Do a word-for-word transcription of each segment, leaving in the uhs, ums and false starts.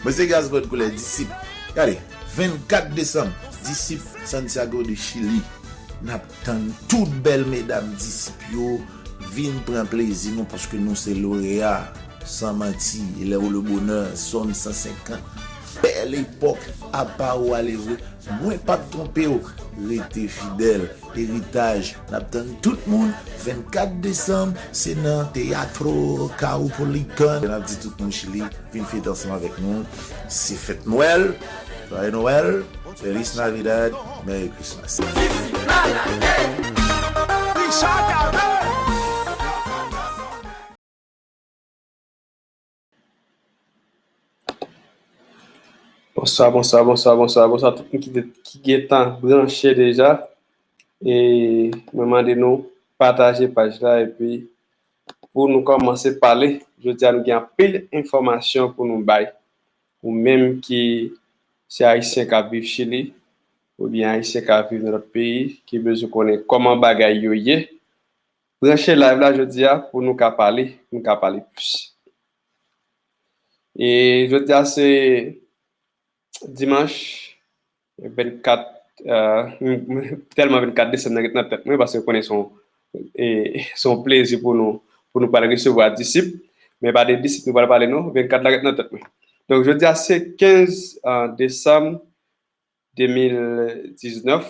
Mwen se Gazman Koulè, Disip. Gade, vennkat desanm, Disip, Santiago de Chili. N ap tann tout bèl medam Disip yo vin pran plezi nou, paske nou se loreya San Manti, e lè ou le bonè, zòn san senkant. Bèl epòk, apa ou ale vre. Mwen p ap twonpe w. Rete fidèl. Eritaj. N ap tann tout moun. Vennkat desanm, se nan Teatro Caupolicán. N ap di tout moun Chili, vin fete ansanm avèk nou. Se fèt Nwèl. Joyeux Noël. Feliz Navidad. Merry Christmas. Bonswa, bonswa, bonswa, bonswa, bonswa. Tout moun ki, te- ki gentan branche deja. E mwen mande nou pataje paj la epi pou nou kòmanse pale. Jodi a nou gen anpil enfòmasyon pou nou bay. Ou menm ki se Ayisyen k ap viv Chili, oubyen Ayisyen k ap viv nan lòt peyi, ki bezwen konnen kòman bagay yo ye, branche live la jodi a pou nou ka pale, pou nou ka pale plis. E jodi a se dimanch vennkat, euh, tèlman vennkat desanm nan ret nan tèt mwen, paske konnen se yon, e, se yon plezi pou nou, pou nou pral resevwa Disip. Men pa de Disip nou pral pale non, vennkat la ret nan tèt mwen. Donk, jodi a se kenz, euh, desanm de mil diznèf.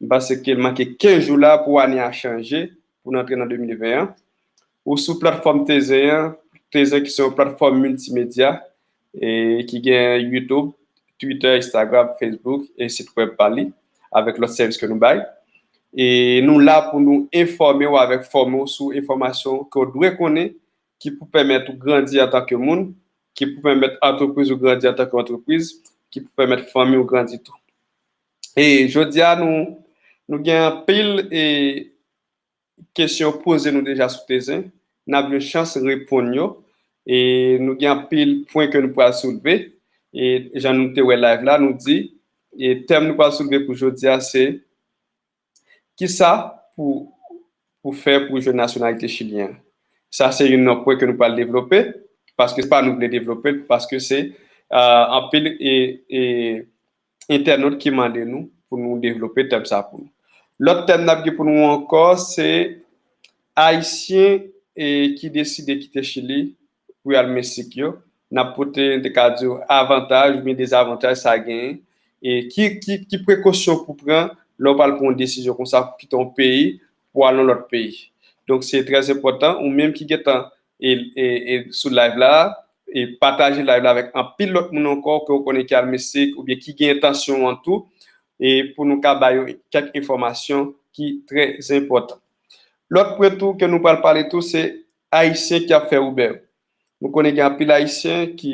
M panse ke l manke kenz jou la pou ane a chanje, pou n antre nan de mil ven an. Ou sou platfòm Tezen an, Tezen ki se yon platfòm miltimedya, e ki gen YouTube, Twitter, Instagram, Facebook e sit wèb pa li, avèk lòt sèvis ke nou bay. E nou la pou nou enfòme w avèk fòme w sou enfòmasyon ke w dwe konnen, ki pou pèmèt ou grandi antanke moun, ki pou pèmèt antrepriz ou grandi antanke antrepriz, ki pou pèmèt fanmi w grandi tou. E jodi a, nou, nou gen anpil, e, kesyon poze nou deja sou Tezen. N ap jwenn chans reponn yo. E nou gen anpil pwen ke nou pral soulve. E jan nou te wè live la, nou di, e tèm nou pral soulve pou jodi a, se kisa pou, pou fè pou jwenn nasyonalite chilyen? Sa se youn nan pwen ke nou pral devlope, paske se pa nou vle devlope l, paske se, euh, anpil e, e entènot ki mande nou pou nou devlope tèm sa pou nou. Lòt tèm n ap gen pou nou ankò, se Ayisyen, e, ki deside kite Chili pou y al Meksik yo. N ap pote, n te ka di w, avantaj oubyen dezavantaj sa genyen. E ki, ki, ki prekosyon pou pran lè w pral pran yon desizyon konsa pou kite yon peyi pou al nan lòt peyi. Donk, se trè enpòtan, ou menm ki gentan e, e, e sou live la, e pataje live la avèk anpil lòt moun ankò ke w konnen ki al Meksik oubyen ki gen entansyon an tou, e pou nou ka ba yo kèk enfòmasyon ki trè enpòtan. Lòt pwen tou ke nou pral pale tou, se Ayisyen ki ap fè Uber. Nou konnen gen anpil Ayisyen ki,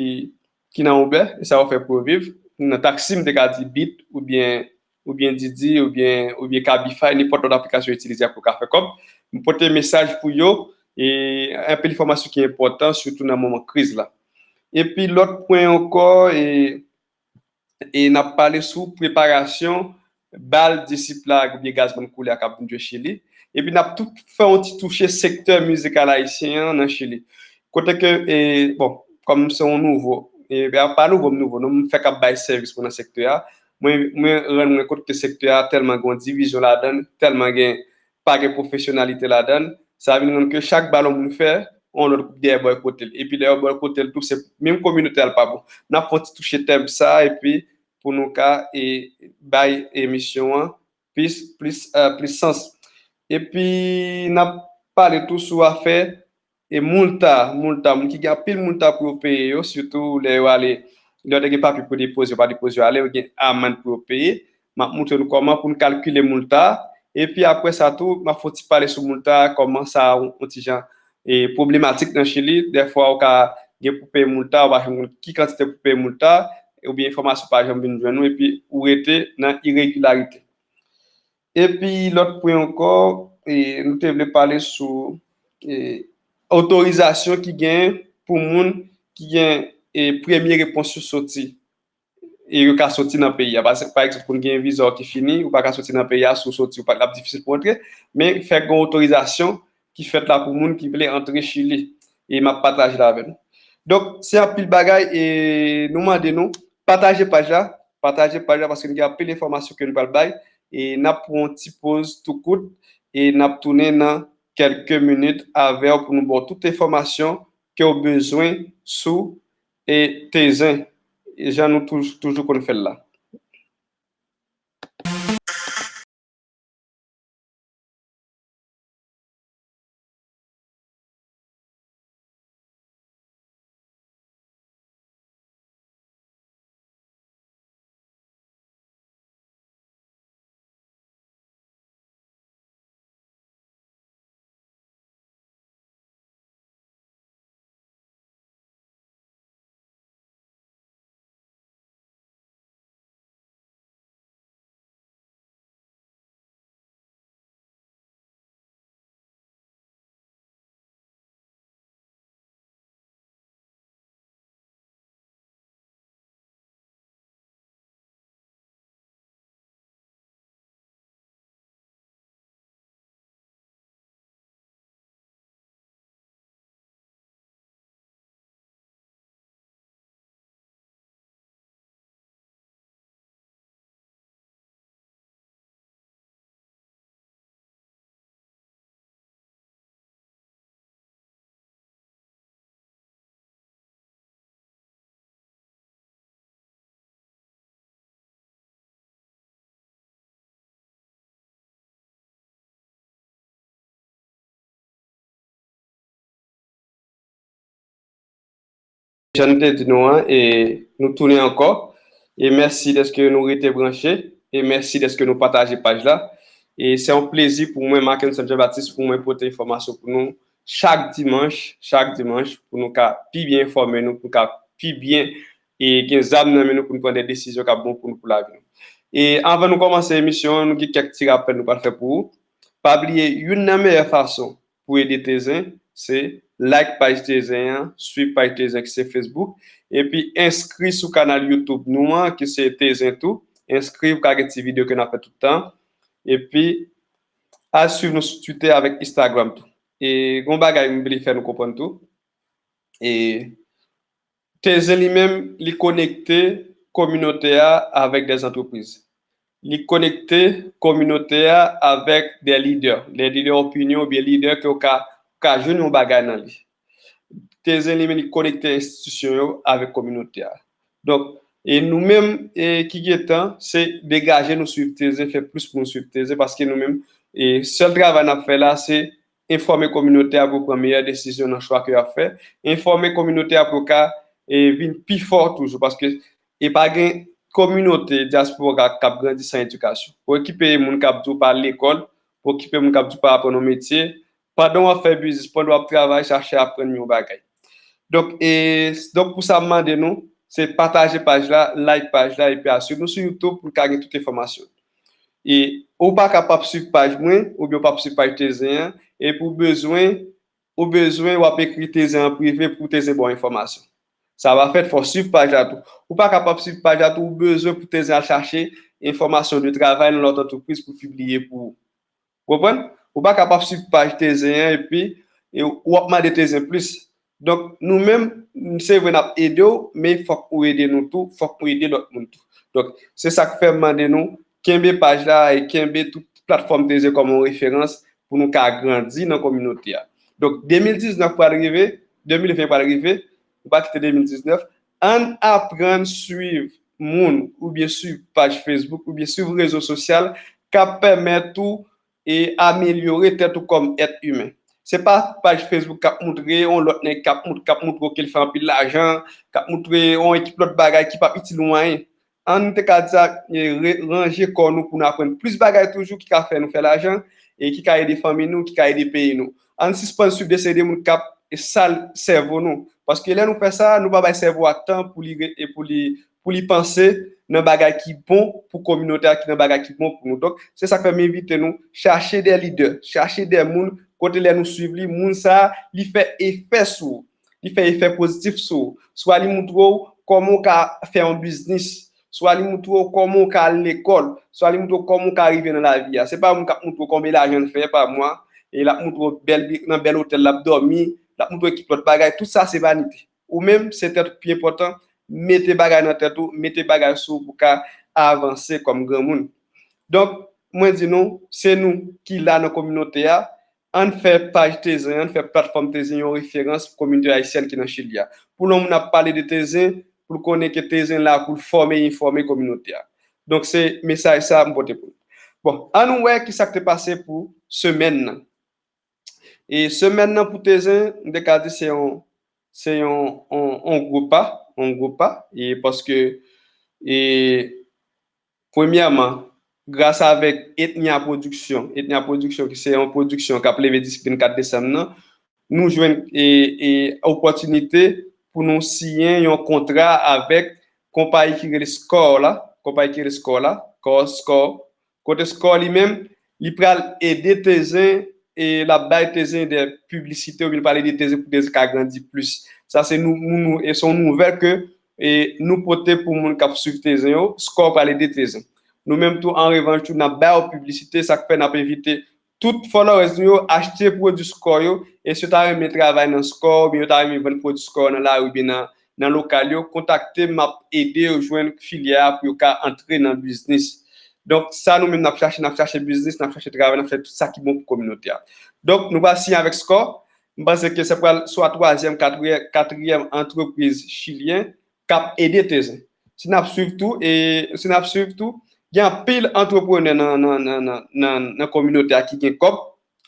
ki nan Uber, e sa yo fè pou yo viv. Nan taksi, m te ka di Bit oubyen, oubyen Didi, oubyen, oubyen Cabify, nenpòt lòt aplikasyon yo itilize pou yo ka fè kòb. M pote mesaj pou yo, e anpil enfòmasyon ki enpòtan, sitou nan moman kriz la. Epi lòt pwen ankò, e, e n ap pale sou preparasyon bal Disip la oubyen Gazman Koulè a k ap vin jwe Chili. Epi n ap tou fè yon ti touche sektè mizikal ayisyen an nan Chili. Kote ke, e, bon, kòm m se yon nouvo, e, pa nouvo, m nouvo, non, m fèk ap bay sèvis mwen nan sektè a. Mwen, mwen rann mwen kont ke sektè a tèlman gen yon divizyon ladan l, tèlman gen, pa gen pwofesyonalite ladan l. Sa vin rann ke chak bal yon moun fè, yon lòt gwoup dèyè bòykote l. Epi lè yo bòykote l tou, se menm kominote a l pa bon. N ap fè yon ti touche tèm sa, epi pou nou ka, e, bay emisyon an plis, plis, e, plis sans. Epi n ap pale tou sou afè, e, moulta, moulta, moun ki gen anpil moulta pou yo peye yo, sitou lè yo ale, lè yo te gen papye pou depoze, yo pa depoze, yo ale, yo gen amann pou yo peye. M ap montre nou kòman pou n kalkile moulta a. Epi apre sa tou, m ap fè yon ti pale sou moulta a, kòman sa yon, yon ti jan, e, pwoblematik nan Chili. Dèfwa, ou ka gen pou peye moulta, ou pa janm konn ki kantite pou peye moulta, oubyen enfòmasyon pa janm vin jwenn ou, epi ou rete nan iregilarite. Epi lòt pwen ankò, e, nou te vle pale sou, e, otorizasyon ki gen pou moun ki gen, e, premye repons yo soti. E yo ka soti nan peyi a. Pa, pa egzanp, pou n gen viza w ki fini, ou pa ka soti nan peyi a, si w soti, ou pa, l ap difisil pou w antre. Men fèk gen yon otorizasyon ki fèt la pou moun ki vle antre Chili. E m ap pataje l avè nou. Donk, se anpil bagay e nou mande nou, pataje paj la, pataje paj la paske nou gen anpil enfòmasyon ke nou pral bay e n ap pran yon ti poz tou kout e n ap tounen nan kèlke minit avè w pou nou ba w tout enfòmasyon ke w bezwen sou e Tezen, jan nou touj-, toujou konn fè l la. Jan nou te di nou an, e nou tounen ankò. E mèsi dèske nou rete branche. E mèsi dèske nou pataje paj la. E se yon plezi pou mwen, Mackenson Jean Baptiste, pou mwen pote enfòmasyon pou nou chak dimanch, chak dimanch, pou nou ka pi byen enfòme nou, pou nou ka pi byen e gen zam nan men nou pou nou pran de desizyon k ap bon pou nou pou lavi nou. E anvan nou kòmanse emisyon an, nou gen kèk ti rapèl nou pral fè pou ou. Pa bliye, youn nan meyè fason pou ede Tezen, se like paj Tezen an, swiv paj Tezen ki se Facebook, epi enskri sou kanal YouTube nou an, ki se Tezen tou. Enskri, ou ka gen ti videyo ke n ap fè tout tan. Epi, al swiv nou sou Twitter avèk Instagram tou. E gen yon bagay m vle fè nou konprann tou. E Tezen li menm, li konekte kominote a avèk de antrepriz. Li konekte kominote a avèk de lidè, de lidè opinyon oubyen lidè ke w ka, ka jwenn yon bagay nan li. Tezen li menm, li konekte enstitisyon yo avèk kominote a. Donk, e nou menm, e, ki gen tan, se degaje nou swiv Tezen, fè plis pou nou swiv Tezen, paske nou menm, e, sèl travay n ap fè la, se enfòme kominote a pou pran meyè desizyon nan chwa ke y ap fè, enfòme kominote a pou yo ka, e, vin pi fò toujou, paske e pa gen kominote dyaspora k ap grandi san edikasyon. Pou okipe moun k ap di w pa al lekòl, pou okipe moun k ap di w pa aprann yon metye, pandan w ap fè biznis, pandan w ap travay, chache aprann yon bagay. Donk, e, donk pou sa m mande nou, se pataje paj la, like paj la, epi al swiv nou sou YouTube pou n ka gen tout enfòmasyon. E ou pa ka p ap swiv paj mwen, oubyen ou p ap swiv paj Tezen an, epi w bezwen, ou bezwen, w ap ekri Tezen an prive pou Tezen ba w enfòmasyon. Sa va fèt, fò w swiv paj la tou. Ou pa ka p ap swiv paj la tou, ou bezwen pou Tezen al chache enfòmasyon de travay nan lòt antrepriz pou pibliye pou ou. Konprann? Ou pa ka p ap swiv paj Tezen an epi e w ap mande Tezen plis. Donk, nou menm, se vre n ap ede w, men fòk ou ede nou tou, fòk ou ede lòt moun tou. Donk, se sa k fè m mande nou, kenbe paj la e kenbe tout platfòm Tezen kòm yon referans pou nou ka grandi nan kominote a. Donk, de mil diznèf pral rive, de mil ven pral rive, nou pa kite de mil diznèf, ann aprann swiv moun oubyen swiv paj Facebook oubyen swiv rezo sosyal k ap pèmèt ou e amelyore tèt ou kòm èt imen. Se pa paj Facebook k ap moutre yon lòt nèg k ap mout-, k ap moutre w ke l fè anpil lajan, k ap moutre yon ekip lòt bagay ki p ap itil ou anyen. Ann te ka di sa, e, re-, ranje kò nou pou n aprann plis bagay toujou ki ka fè nou fè lajan e ki ka ede fanmi nou, ki ka ede peyi nou. Ann sispann swiv de seri de moun k ap sal sèvo nou. Paske lè nou fè sa, nou pa bay sèvo a tan pou li re-, e pou li, pou li panse nan bagay ki bon pou kominote a, ki nan bagay ki bon pou nou. Donk, se sa k fè m envite nou, chache de lidè, chache de moun, kote lè nou swiv li, moun sa a, li fè efè sou ou. Li fè efè pozitif sou ou. Swa li moutre w kòman w ka fè yon biznis, swa li moutre w kòman w ka al lekòl, swa li moutre w kòman w ka rive nan lavi a. Se pa moun k ap moutre w konbyen lajan l fè pa mwa, e l ap moutre w bèl bi-, nan bèl otèl l ap dòmi, l ap moutre w ekip lòt bagay, tout sa se vanite. Ou menm, se tèt ou ki pi enpòtan. Mete bagay nan tèt ou, mete bagay sou ou pou ka avanse kòm granmoun. Donk, mwen di nou, se nou ki la nan kominote a, ann fè paj Tezen, ann fè platfòm Tezen yon referans pou kominote ayisyèn ki nan Chili a. Pou lè yon moun ap pale de Tezen, pou l konnen ke Tezen la pou l fòme e enfòme kominote a. Donk, se mesaj sa a m pote pou nou. Bon, ann wè ki sa k te pase pou semèn nan. E semèn nan pou Tezen, m te ka di se yon, se yon, yon, yon gwo pa, yon gwo pa, e paske, e, premyèman, gras avèk Etnia Production, Etnia Production ki se yon pwodiksyon k ap leve disiplin kat desanm nan, nou jwenn, e, e, opòtinite pou nou siyen yon kontra avèk konpayi ki rele Score la, konpayi ki rele Score la, Score, Score, kote Score li menm, li pral ede Tezen, e l ap bay Tezen de piblisite oubyen li pral ede Tezen pou Tezen ka grandi plis. Sa se nou, nou, nou, e se yon nouvèl ke, e, nou pote pou moun k ap swiv Tezen yo, Score pral ede Tezen. Nou menm tou, an revanch tou, n ap ba yo piblisite, sa k fè n ap envite tout followers nou yo achte pwodui Score yo, e si yo ta renmen travay nan Score, oubyen yo ta renmen vann pwodui Score yo nan lari oubyen nan, nan lokal yo, kontakte m, m ap ede yo jwenn filyè a pou yo ka antre nan biznis. Donk, sa nou menm n ap chache, n ap chache biznis, n ap chache travay, n ap chache tout sa ki bon pou kominote a. Donk, nou pral siyen avèk Score. M panse ke se pral swa twazyèm, katriyè-, katriyèm antrepriz chilyen k ap ede Tezen. Si n ap swiv tou, e si n ap swiv tou, gen anpil antreprenè nan, nan, nan, nan, nan, nan kominote a ki gen kòb,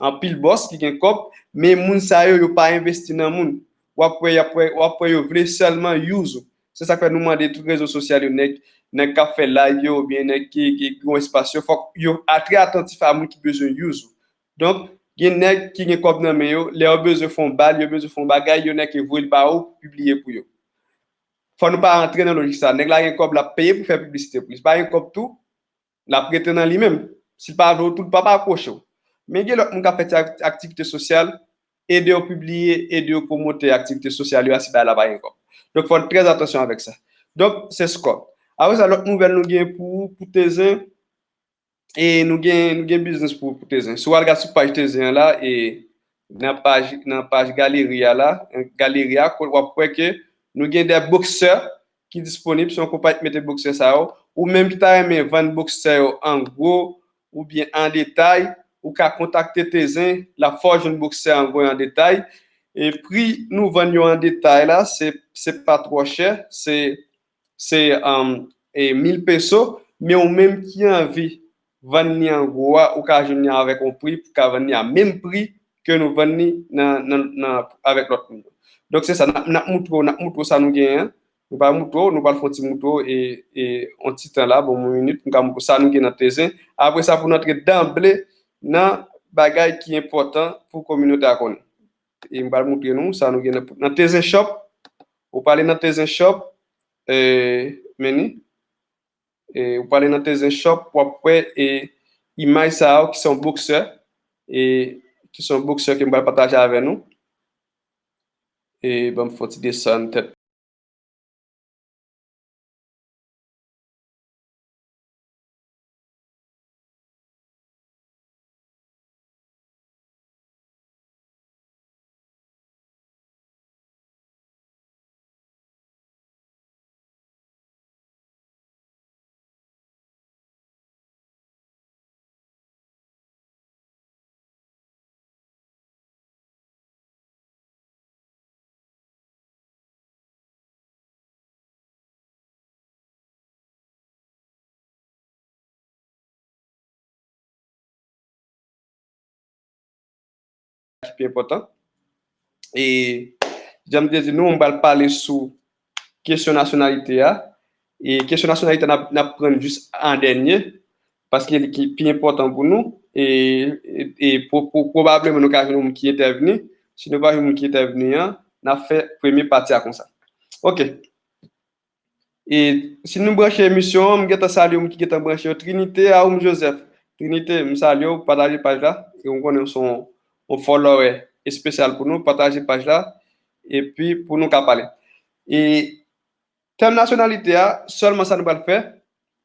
anpil bòs ki gen kòb, men moun sa yo, yo pa envesti nan moun. W ap wè, y ap wè, w ap wè yo vle sèlman use ou. Se sa k fè nou mande tout rezo sosyal yo, nèg, nèg k ap fè live yo, oubyen nèg ki, ki gen espas yo, fòk yo a-, trè atantif a moun ki bezwen use ou. Donk, gen nèg ki gen kòb nan men yo, lè yo bezwen fè yon bal, yo bezwen fè yon bagay, yo nèk voye l ba ou pou pibliye pou yo. Fò nou pa rantre nan lojik sa. Nèg la gen kòb, l ap peye pou fè piblisite pou li. Si pa gen kòb tou, l ap rete nan li menm. Si l pa vle w tou, l p ap apwoche w. Men gen lòt moun k ap fè ti ak-, aktivite sosyal, ede yo pibliye, ede yo pwomote aktivite sosyal yo a si bagay la pa gen kòb. Donk, fò n trè atansyon avèk sa. Donk, se Score. Apre sa, lòt nouvèl nou gen pou, pou Tezen, e nou gen, nou gen biznis pou, pou Tezen. Si w al gade sou paj Tezen an la, e nan paj, nan paj galeri a la, galeri a, w ap wè ke nou gen de boksè ki disponib, se yon konpayi ki mete boksè sa yo. Ou menm ki ta renmen vann boksè yo an gwo oubyen an detay, ou ka kontakte Tezen, l ap fè w jwenn boksè an gwo e an detay. E pri nou vann yo an detay la, se, se pa twò chè, se, se, um, e mil peso, men ou menm ki anvi vann li an gwo a, ou ka jwenn li avèk yon pri, pou ka vann li a menm pri ke nou vann li nan, nan, nan, avèk lòt moun yo. Donk, se sa, n ap, n ap moutre w, n ap moutre w sa nou genyen an. Nou pral moutre w, nou pral fè yon ti moutre w, e, e, yon ti tan la, ban m yon minit, m ka moutre w sa nou gen nan Tezen. Apre sa, pou n antre danble nan bagay ki enpòtan pou kominote a konnen. E m pral moutre nou sa nou gen nan, nan Tezen Shop. Ou prale nan Tezen Shop, e, men ni. E, ou prale nan Tezen Shop, w ap wè, e, imaj sa yo ki se yon boksè, e, ki se yon boksè ke m pral pataje avè nou. E, ban m fè yon ti desann tèt. Ki pi enpòtan. E, jan m te di nou, m pral pale sou kesyon nasyonalite a. E kesyon nasyonalite a, n ap, n ap pran jis an dènye, paske li ki pi enpòtan pou nou. E, e, e pwo-, pwo-, pwobableman nou ka jwenn yon moun ki entèvni. Si nou pa jwenn moun ki entèvni an, n ap fè premye pati a konsa. Oke. E si nou branche emisyon an, m gentan salye moun ki gentan branche yo. Trinite Aoum Joseph. Trinite, m salye w, pataje paj la. E m konnen w se yon, yon follower espesyal pou nou. Pataje paj la. Epi pou nou ka pale. E tèm nasyonalite a, sèlman sa nou pral fè,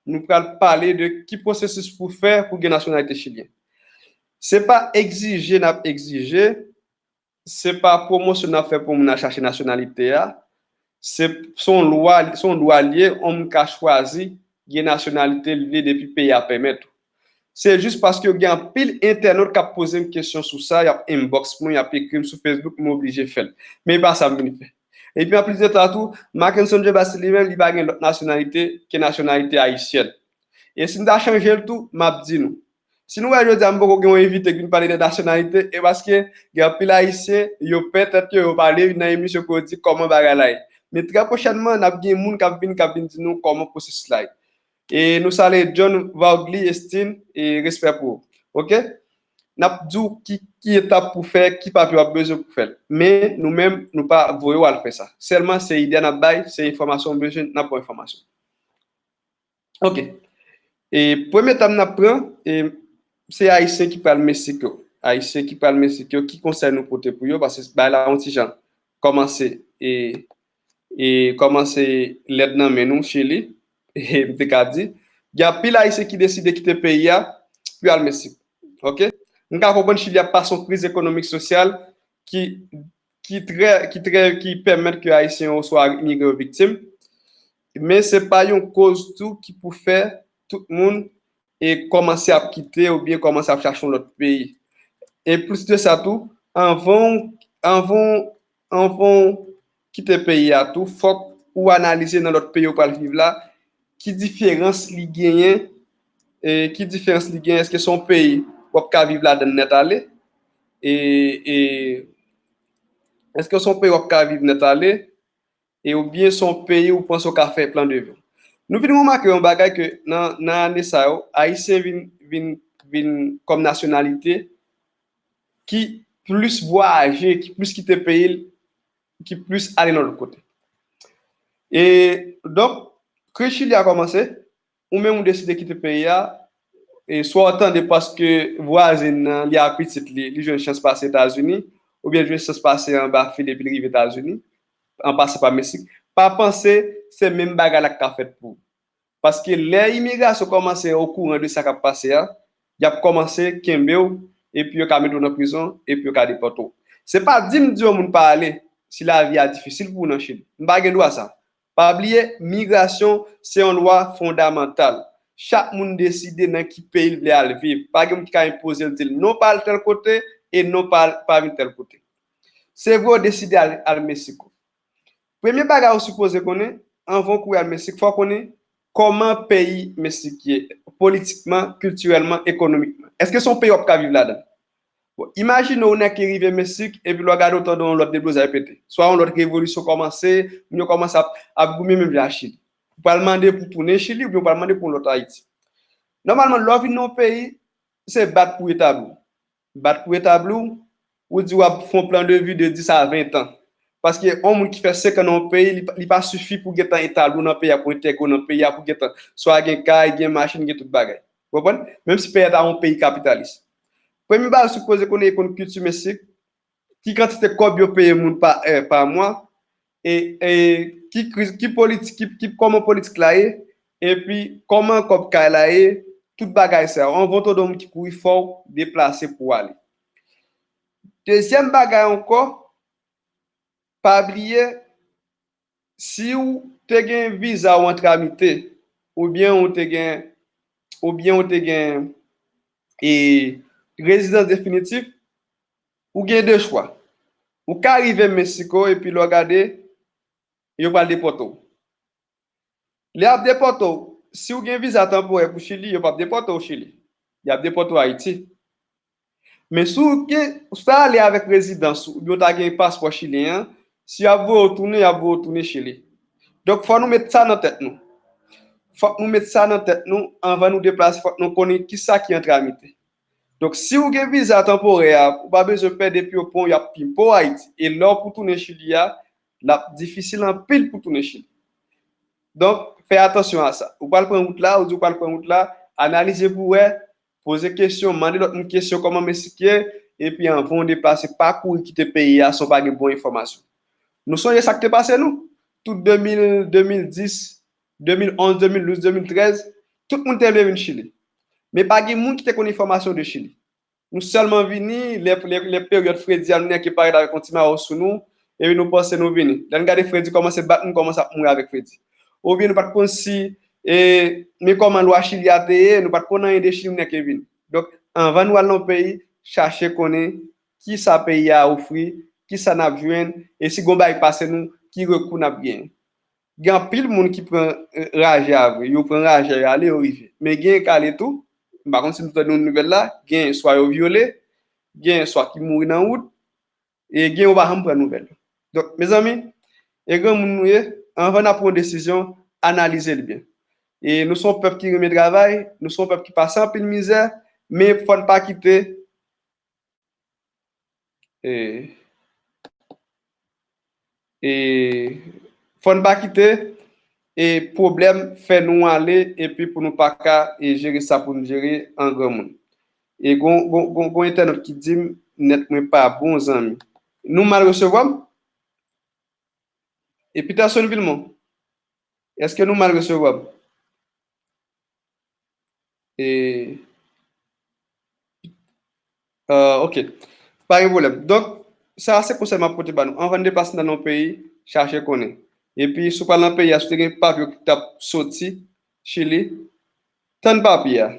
nou pral pale de ki pwosesis pou fè pou gen nasyonalite chilyen. Se pa egzije n ap egzije, se pa pwomosyon n ap fè pou moun al chache nasyonalite a, Se se yon lwa, se yon dwa l ye, yon moun ka chwazi gen nasyonalite l vle depi peyi a pèmèt ou. Se jis paske gen anpil entènot k ap poze m kesyon sou sa, y ap inbox mwen, y ap ekri m sou Facebook, m oblije fè l. Men e pa sa m vin fè. Epi anplis de sa tou, Mackenson Jean Baptiste li menm, li pa gen lòt nasyonalite ke nasyonalite ayisyèn. E si m ta chanje l tou, m ap di nou. Si nou wè jodi a m poko gen yon envite ki vin pale de nasyonalite, e paske gen anpil Ayisyen, yo pè tèt yo, yo pa vle vin nan emisyon pou yo di kòman bagay la ye. Men trè pwochènman, n ap gen moun k ap vin, k ap vin di nou kòman pwosesis la ye. E nou salye John Vaugly Estin, e respè pou ou. Oke? N ap di w ki, ki etap pou fè, ki papye w ap bezwen pou fè l. Men, nou menm, nou pa voye w al fè sa. Sèlman, se ide a n ap bay, se enfòmasyon w bezwen, n ap ba w enfòmasyon. Oke. E premye tèm n ap pran, e, se Ayisyen ki pral Meksik yo. Ayisyen ki pral Meksik yo, ki konsèy nou pote pou yo? Paske bagay la yon ti jan kòmanse, e, e kòmanse lèd nan men nou, Chili, e, m te ka di. Gen anpil Ayisyen ki deside kite peyi a pou y al Meksik. Oke? M ka konprann Chili ap pase yon kriz ekonomik sosyal ki, ki trè, ki trè, ki pèmèt ke Ayisyen yo oswa imigran yo viktim. Men se pa yon koz tou ki pou fè tout moun e kòmanse ap kite oubyen kòmanse ap chache yon lòt peyi. E plis de sa tou, anvan, anvan, anvan w kite peyi a tou, fòk ou analize nan lòt peyi ou pral viv la, ki diferans li genyen, e ki diferans li genyen, èske se yon peyi w ap ka viv ladan l nèt ale? E, e, èske se yon peyi w ap ka viv nèt ale? E oubyen se yon peyi ou panse w ka fè plan de vi w? Nou vin remake yon bagay ke nan, nan ane sa yo, Ayisyen vin, vin, vin kòm nasyonalite ki plis vwayaje, ki plis kite peyi l, ki plis ale nan lòt kote. E donk, kriz Chili a kòmanse, ou menm ou deside kite peyi a, e swa w tande paske vwazen nan, li apitit li, li jwenn chans pase Etazini, oubyen li jwenn chans pase anba fil epi li rive Etazini, an pasan pa Meksik, pa panse se menm bagay la k ka fèt pou ou. Paske lè imigrasyon kòmanse okouran de sa k ap pase a, y ap kòmanse kenbe w, epi yo ka mete w nan prizon, epi yo ka depòte w. Se pa di m di yon moun pa ale, si lavi a difisil pou ou nan Chili. M pa gen dwa sa. Pa bliye, migrasyon se yon lwa fondamantal. Chak moun deside nan ki peyi l vle al viv. Pa gen moun ki ka enpoze l, di l non pa al tèl kote e non pa, pa vin tèl kote. Se vre w deside al, al Meksiko. Premye bagay ou sipoze konnen, anvan w kouri al Meksik, fò w konnen kòman peyi Meksik ye, politikman, kiltirèlman, ekonomikman. Èske se yon peyi w ap ka viv ladan l? Bon, imajine w nèk ki rive Meksik, epi lè w gade w tande yon lòt deblozay pete. Swa yon lòt revolisyon kòmanse, moun yo kòmanse ap, ap goumen menm jan ak Chili. Ou pral mande pou tounen Chili, oubyen ou pral mande pou yon lòt Ayiti. Nòmalman, lè w vin nan yon peyi, se bat pou etabli w. Bat pou etabli w, ou di w ap fè yon plan de vi de dis a ven tan. Paske yon moun ki fè senk an nan yon peyi, li, li pa sifi pou gentan etabli w nan peyi a, pou entegre w nan peyi a, pou gentan swa gen kay, gen machin, gen tout bagay. Ou konprann? Menm si peyi a ta yon peyi kapitalis. Premye bagay ou sipoze konnen, e konn kilti Meksik, ki kantite kòb yo peye moun pa è, pa mwa, e, e ki kriz, ki politik, ki, ki, kòman politik la ye, epi kòman kòb kay la ye, tout bagay sa yo. Anvan w tande yon moun ki kouri, fò w deplase pou w ale. Dezyèm bagay ankò, pa bliye, si w te gen viza w an tramite, oubyen w te gen, oubyen w te gen, e, rezidans definitif, ou gen de chwa. Ou ka rive Meksiko epi lè w gade, yo pral depòte w. Lè y ap depòte w, si w gen viza tanporè pou Chili, yo p ap depòte w Chili. Y ap depòte w Ayiti. Men si w gen, si w ta ale avèk rezidans ou, oubyen w ta gen paspò chilyen an, si y ap voye w tounen, y ap voye w tounen Chili. Donk, fò nou met sa nan tèt nou. Fòk nou met sa nan tèt nou anvan nou deplase, fòk nou konnen kisa ki an tramite. Donk, si w gen viza tanporè a, ou pa bezwen pè, depi yo pran w, y ap pimpe w Ayiti. E lè w pou tounen Chili a, l ap difisil anpil pou tounen Chili. Donk, fè atansyon a sa. Ou pral pran wout la, ou di w pral pran wout la, analize pou w wè, poze kesyon, mande lòt moun kesyon kòman Meksik ye, epi anvan w deplase, pa kouri kite peyi a san w pa gen bon enfòmasyon. Nou sonje sa k te pase nou? Tout de mil, de mil dis, de mil onz, de mil douz, de mil trèz, tout moun te vle vin Chili. Men pa gen moun ki te konn enfòmasyon de Chili. Nou sèlman vini, lè, lè, lè peryòd fredi a, nou nèk parèt avèk yon ti mayo sou nou, Epi nou panse nou vini. Lè n gade fredi kòmanse bat, nou kòmanse ap mouri avèk fredi. Oubyen nou pa t konn si, e, men kòman lwa Chili a te ye, nou pa t konn anyen de Chili, nou nèk vini. Donk, anvan nou al nan yon peyi, chache konnen kisa peyi a ofri, kisa n ap jwenn, e si gon bagay pase nou, ki rekou n ap genyen. Gen anpil moun ki pran, e, raje a vre. Yo pran raje a, yo ale, yo rive. Men gen k ale tou, m pa konn si nou tande yon nouvèl la, gen swa yo vyole, gen swa ki mouri nan wout, e gen yo pa janm pran nouvèl. Donk, mezanmi, e granmoun nou ye, anvan n ap pran yon desizyon, analize l byen. E nou se yon pèp ki renmen travay, nou se yon pèp ki pase anpil mizè, men fò n pa kite, e, e, fò n pa kite, e, pwoblèm fè nou ale, epi pou nou pa ka, e, jere sa pou nou jere an granmoun. E gon, gon, gon, gon entènot ki di m, nèt mwen pa bon, zanmi. Nou mal resevwa m? E Peterson Vilmont, èske nou mal resevwa m? E, ah, ok. Pa gen pwoblèm. Donk, sa se konsèy m ap pote ba nou. Anvan n deplase nan yon peyi, chache konnen. Epi, si w pral nan peyi a, si w te gen papye w ki t ap soti Chili, tann papye a.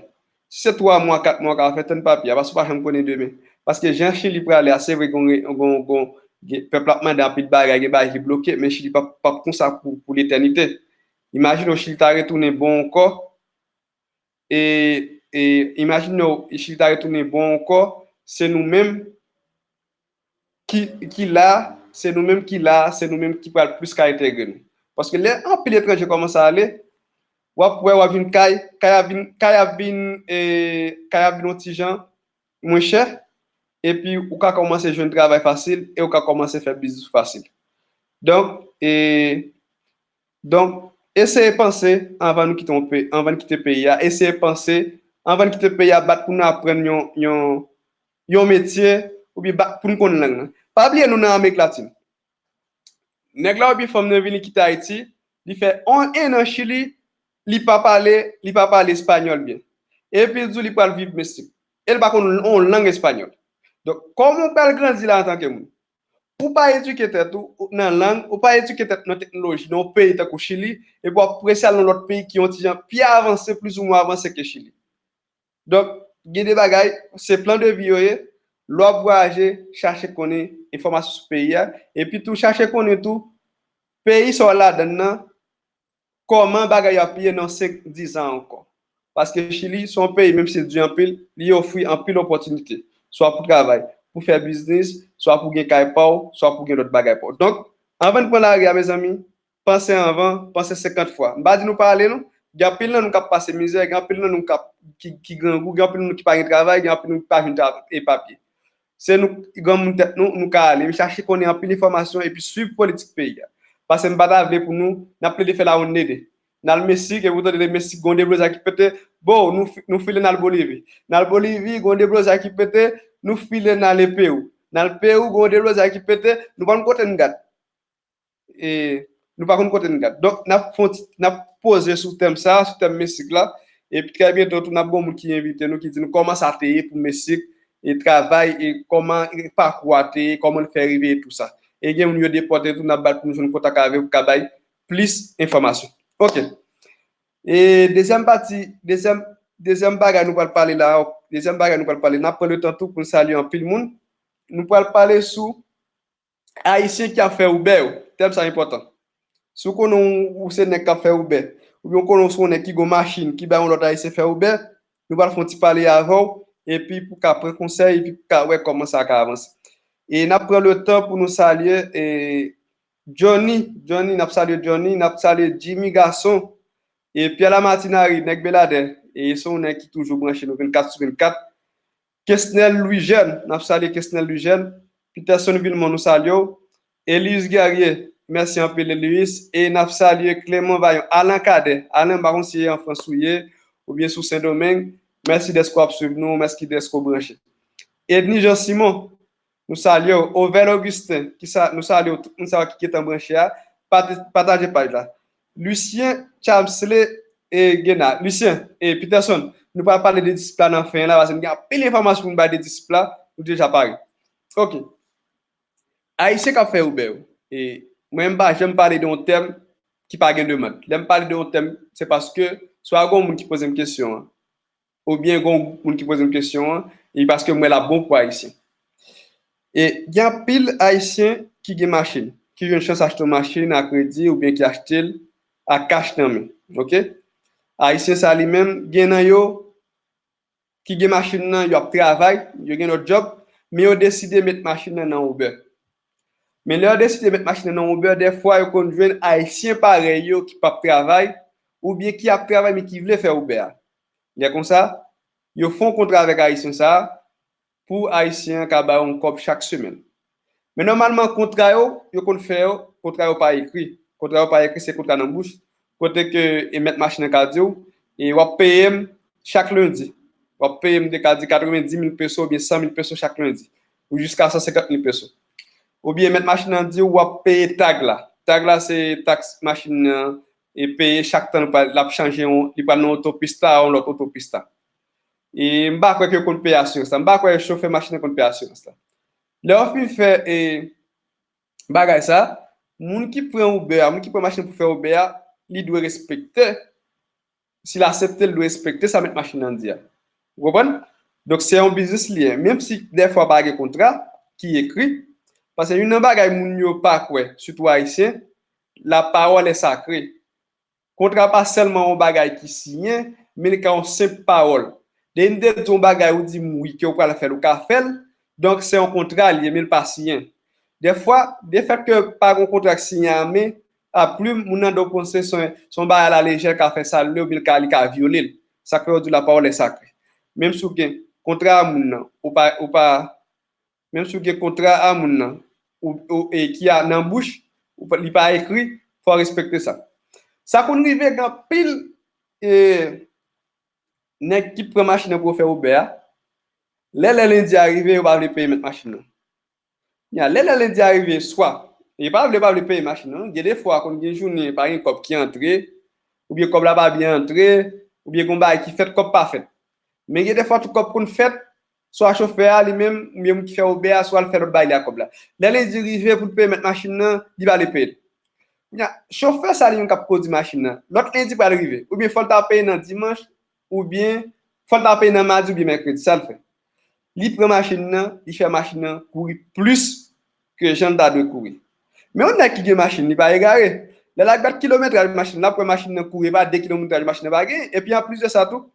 Si se twa mwa, kat mwa w ka fè, tann papye a, paske w pa janm konnen demen. Paske jan Chili prale a, se vre gon, gon, gon, gen, pèp la ap mande anpil bagay, gen bagay ki bloke, men Chili p ap, p ap konsa pou, pou letènite. Imajine w, Chili ta retounen bon ankò, e, e imajine w, Chili ta retounen bon ankò, se nou menm ki, ki la, se nou menm ki la, se nou menm ki pral plis ka entegre nou. Paske lè anpil etranje kòmanse ale, w ap wè, w ap vin kay, kay ap vin, kay ap vin, e, kay ap vin yon ti jan mwen chè, epi ou ka kòmanse jwenn travay fasil, e ou ka kòmanse fè biznis fasil. Donk, e, donk, eseye panse anvan nou kite yon pe-, anvan n kite peyi a, eseye panse anvan n kite peyi a, bat pou nou aprann yon, yon, yon metye, oubyen bat pou n konn lang nan. Pa bliye nou nan Amerik Latin. Nèg la oubyen fanm nan vini kite Ayiti, li fè on, en an Chili, li pa pale, li pa pale espanyòl byen. Epi l di w li pral viv Meksik. E l pa konn on lang espanyòl. Donk, kòman w pral grandi la antanke moun? Ou pa edike tèt ou nan lang, ou pa edike tèt ou nan teknoloji, nan yon peyi tankou Chili, epi w ap prese al nan lòt peyi ki yon ti jan pi avanse, plizoumwen avanse ke Chili. Donk, gen de bagay, se plan de vi yo ye, lè w ap vwayaje, chache konnen enfòmasyon sou peyi a, epi tou chache konnen tou, peyi sa w ladann nan, kòman bagay yo ap ye nan senk, diz an ankò. Paske Chili se yon peyi, menm si l di anpil, li ofri anpil opòtinite. Swa pou travay, pou fè biznis, swa pou gen kay pa w, swa pou gen lòt bagay pa w. Donk, anvan n pran lari a, mezanmi, panse anvan, panse senkant fwa. M pa di nou pa ale, non. Gen anpil nan nou k ap pase mizè, gen anpil nan nou k ap, ki, ki grangou, gen anpil nan nou ki pa gen travay, gen anpil nou ki pa jwenn tra-, e papye. Se nou, granmoun tèt nou, nou ka ale. M chache konnen anpil enfòmasyon epi swiv politik peyi a. Paske m pa ta vle pou nou, n ap plede fè lawonndede. N al Meksik, epi w tande Meksik, gon deblozay ki pete, bon, nou fi-, nou file n al Bolivi. N al Bolivi, gon deblozay ki pete, nou file n ale Pewou. N al Pewou, gon deblozay ki pete, nou pa konn kote n gad. E nou pa konn kote n gad. Donk, n ap fè yon ti, n ap poze sou tèm sa, sou tèm Meksik la. Epi trè byento tou, n ap gon moun ki envite nou, ki di nou kòman sa te ye pou Meksik, e travay, e kòman, e pakou a te ye, kòman l fè rive e tou sa. E gen moun yo depòte tou, n ap bat pou nou jwenn kontak avè yo pou ka bay plis enfòmasyon. Ok. E dezyèm pati, dezyèm, dezyèm bagay nou pral pale la, dezyèm bagay nou pral pale, n ap pran letan tou pou n salye anpil moun. Nou pral pale sou Ayisyen k ap fè Uber yo. Tèm sa enpòtan. Si w konnen w, ou se nèg k ap fè Uber, oubyen w konnen w se yon nèg ki gon machin, ki bay yon lòt Ayisyen fè Uber, nou pral fè yon ti pale avè w, epi pou ka pran konsèy, epi pou ka wè kòman sa ka avanse. E n ap pran letan pou nou salye, e, Johnny, Johnny, n ap salye Johnny, n ap salye Jimmy Gason, e Pierre Lamartinari, nèg Beladè, e se yon nèg ki toujou branche nou vennkat sou vennkat. Kesnel Louis Jeune, n ap salye Kesnel Louis Jeune. Peterson Vilmont, nou salye w. Elius Guerrier, mèsi anpil, Elius. E n ap salye Clement Vaillant, Alan Cadet. Alan, m pa konn si e an Frans ou ye, oubyen sou Sendomeng. Mèsi dèske w ap swiv nou, mèsi dèske w branche. Edny Jean Simon, nou salye w. Ovel Augustin, ki sa, nou salye w, tout moun sa yo ki gentan branche a. Pati-, pataje paj la. Lucien Chamsley e Gena. Lucien e Peterson, nou pral pale de disip la nan fen an la, paske nou gen anpil enfòmasyon pou nou bay de disip la, nou deja pare. Ok. Ayisyen k ap fè Uber yo. E mwen, m pa janm pale de yon tèm ki pa gen demann. Lè m pale de yon tèm, se paske swa gen yon moun ki poze m kesyon an, oubyen gen yon gwoup moun ki poze m kesyon an, e paske m wè l ap bon pou Ayisyen. E gen anpil Ayisyen ki gen machin, ki jwenn chans achte yon machin a kredi oubyen ki achte l a kach nan men. Oke? Ayisyen sa li menm, gen nan yo ki gen machin nan, yo ap travay, yo gen lòt djòb, men yo deside met machin nan nan Uber. Men lè yo deside met machin nan nan Uber, dèfwa yo konn jwenn Ayisyen parèy yo ki p ap travay, oubyen ki ap travay men ki vle fè Uber a. Lè konsa, yo fè yon kontra avèk Ayisyen sa a, pou Ayisyen an ka ba yo yon kòb chak semèn. Men nòmalman, kontra yo, yo konn fè yo, kontra yo pa ekri. Kontra yo pa ekri, se kontra nan bouch, kote ke e mèt machin nan ka di w, e w ap peye m chak lendi. W ap peye m, de ka di, katrevendis mil peso oubyen san mil peso chak lendi, ou jiska san senkant mil peso. Oubyen mèt machin nan di w, w ap peye tag la. Tag la, se taks machin nan e peye chak tan l ap chanje, yon, li pral nan otopista a, yon lòt otopista. E m pa kwè ke yo konn peye asirans la. M pa kwè chofè machin nan konn peye asirans la. Lè yo fin fè e, bagay sa, moun ki pran Uber a, moun ki pran machin pou fè Uber a, li dwe respekte. Si l aksepte, l dwe respekte sa mèt machin nan di a. Ou konprann? Donk, se yon biznis li ye. Menm si dèfwa pa gen kontra ki ekri, paske youn nan bagay moun yo pa kwè, sitou Ayisyen, la parole est sacrée. Kontra pa sèlman yon bagay ki siyen, men li ka yon senp pawòl. Depi m te di yon bagay, ou di m wi, ke w pral fè l, ou ka fè l. Donk, se yon kontra li ye, men l pa siyen. Dèfwa, lefètke pa gen yon kontra k siyen a men, a plim, moun nan dwe panse se yon, se yon bagay alalejè, l ka fè sa l vle, oubyen l ka, li ka vyole l. Sa k fè yo di la parole est sacrée. Menm si w gen kontra a moun nan, ou pa, ou pa, menm si w gen kontra a moun nan, ou, ou, e ki a nan bouch, ou pa, li pa ekri, fò w respekte sa. Sa konn rive gen anpil, e, nèg ki pran machin nan pou yo fè Uber a, lè lè lendi a rive, yo pa vle peye mèt machin nan. Nya, lè lè lendi a rive, swa yo pa vle, pa vle peye machin nan, gen de fwa konn gen jounen, pa gen kòb ki antre, oubyen kòb la pa byen antre, oubyen gen yon bagay ki fèt, kòb pa fèt. Men gen de fwa tou kòb konn fèt, swa chofè a li menm, oubyen moun ki fè Uber a, swa l fè lòt bagay li ak kòb la. Lè lendi rive pou l peye mèt machin nan, li pa vle peye l. Nya, chofè sa li menm k ap kondi machin nan, lòt lendi pral rive, oubyen fò l ta peye nan dimanch, oubyen fò l ta peye nan madi oubyen mèkredi, sa l fè? Li pran machin nan, li fè machin nan kouri plis ke jan l ta dwe kouri. Men yon nèg ki gen machin, li pa egare. Lè l ap gad kilometraj machin, l ap wè machin nan kouri, e pa de kilometraj machin nan pa gen. Epi anplis de sa tou,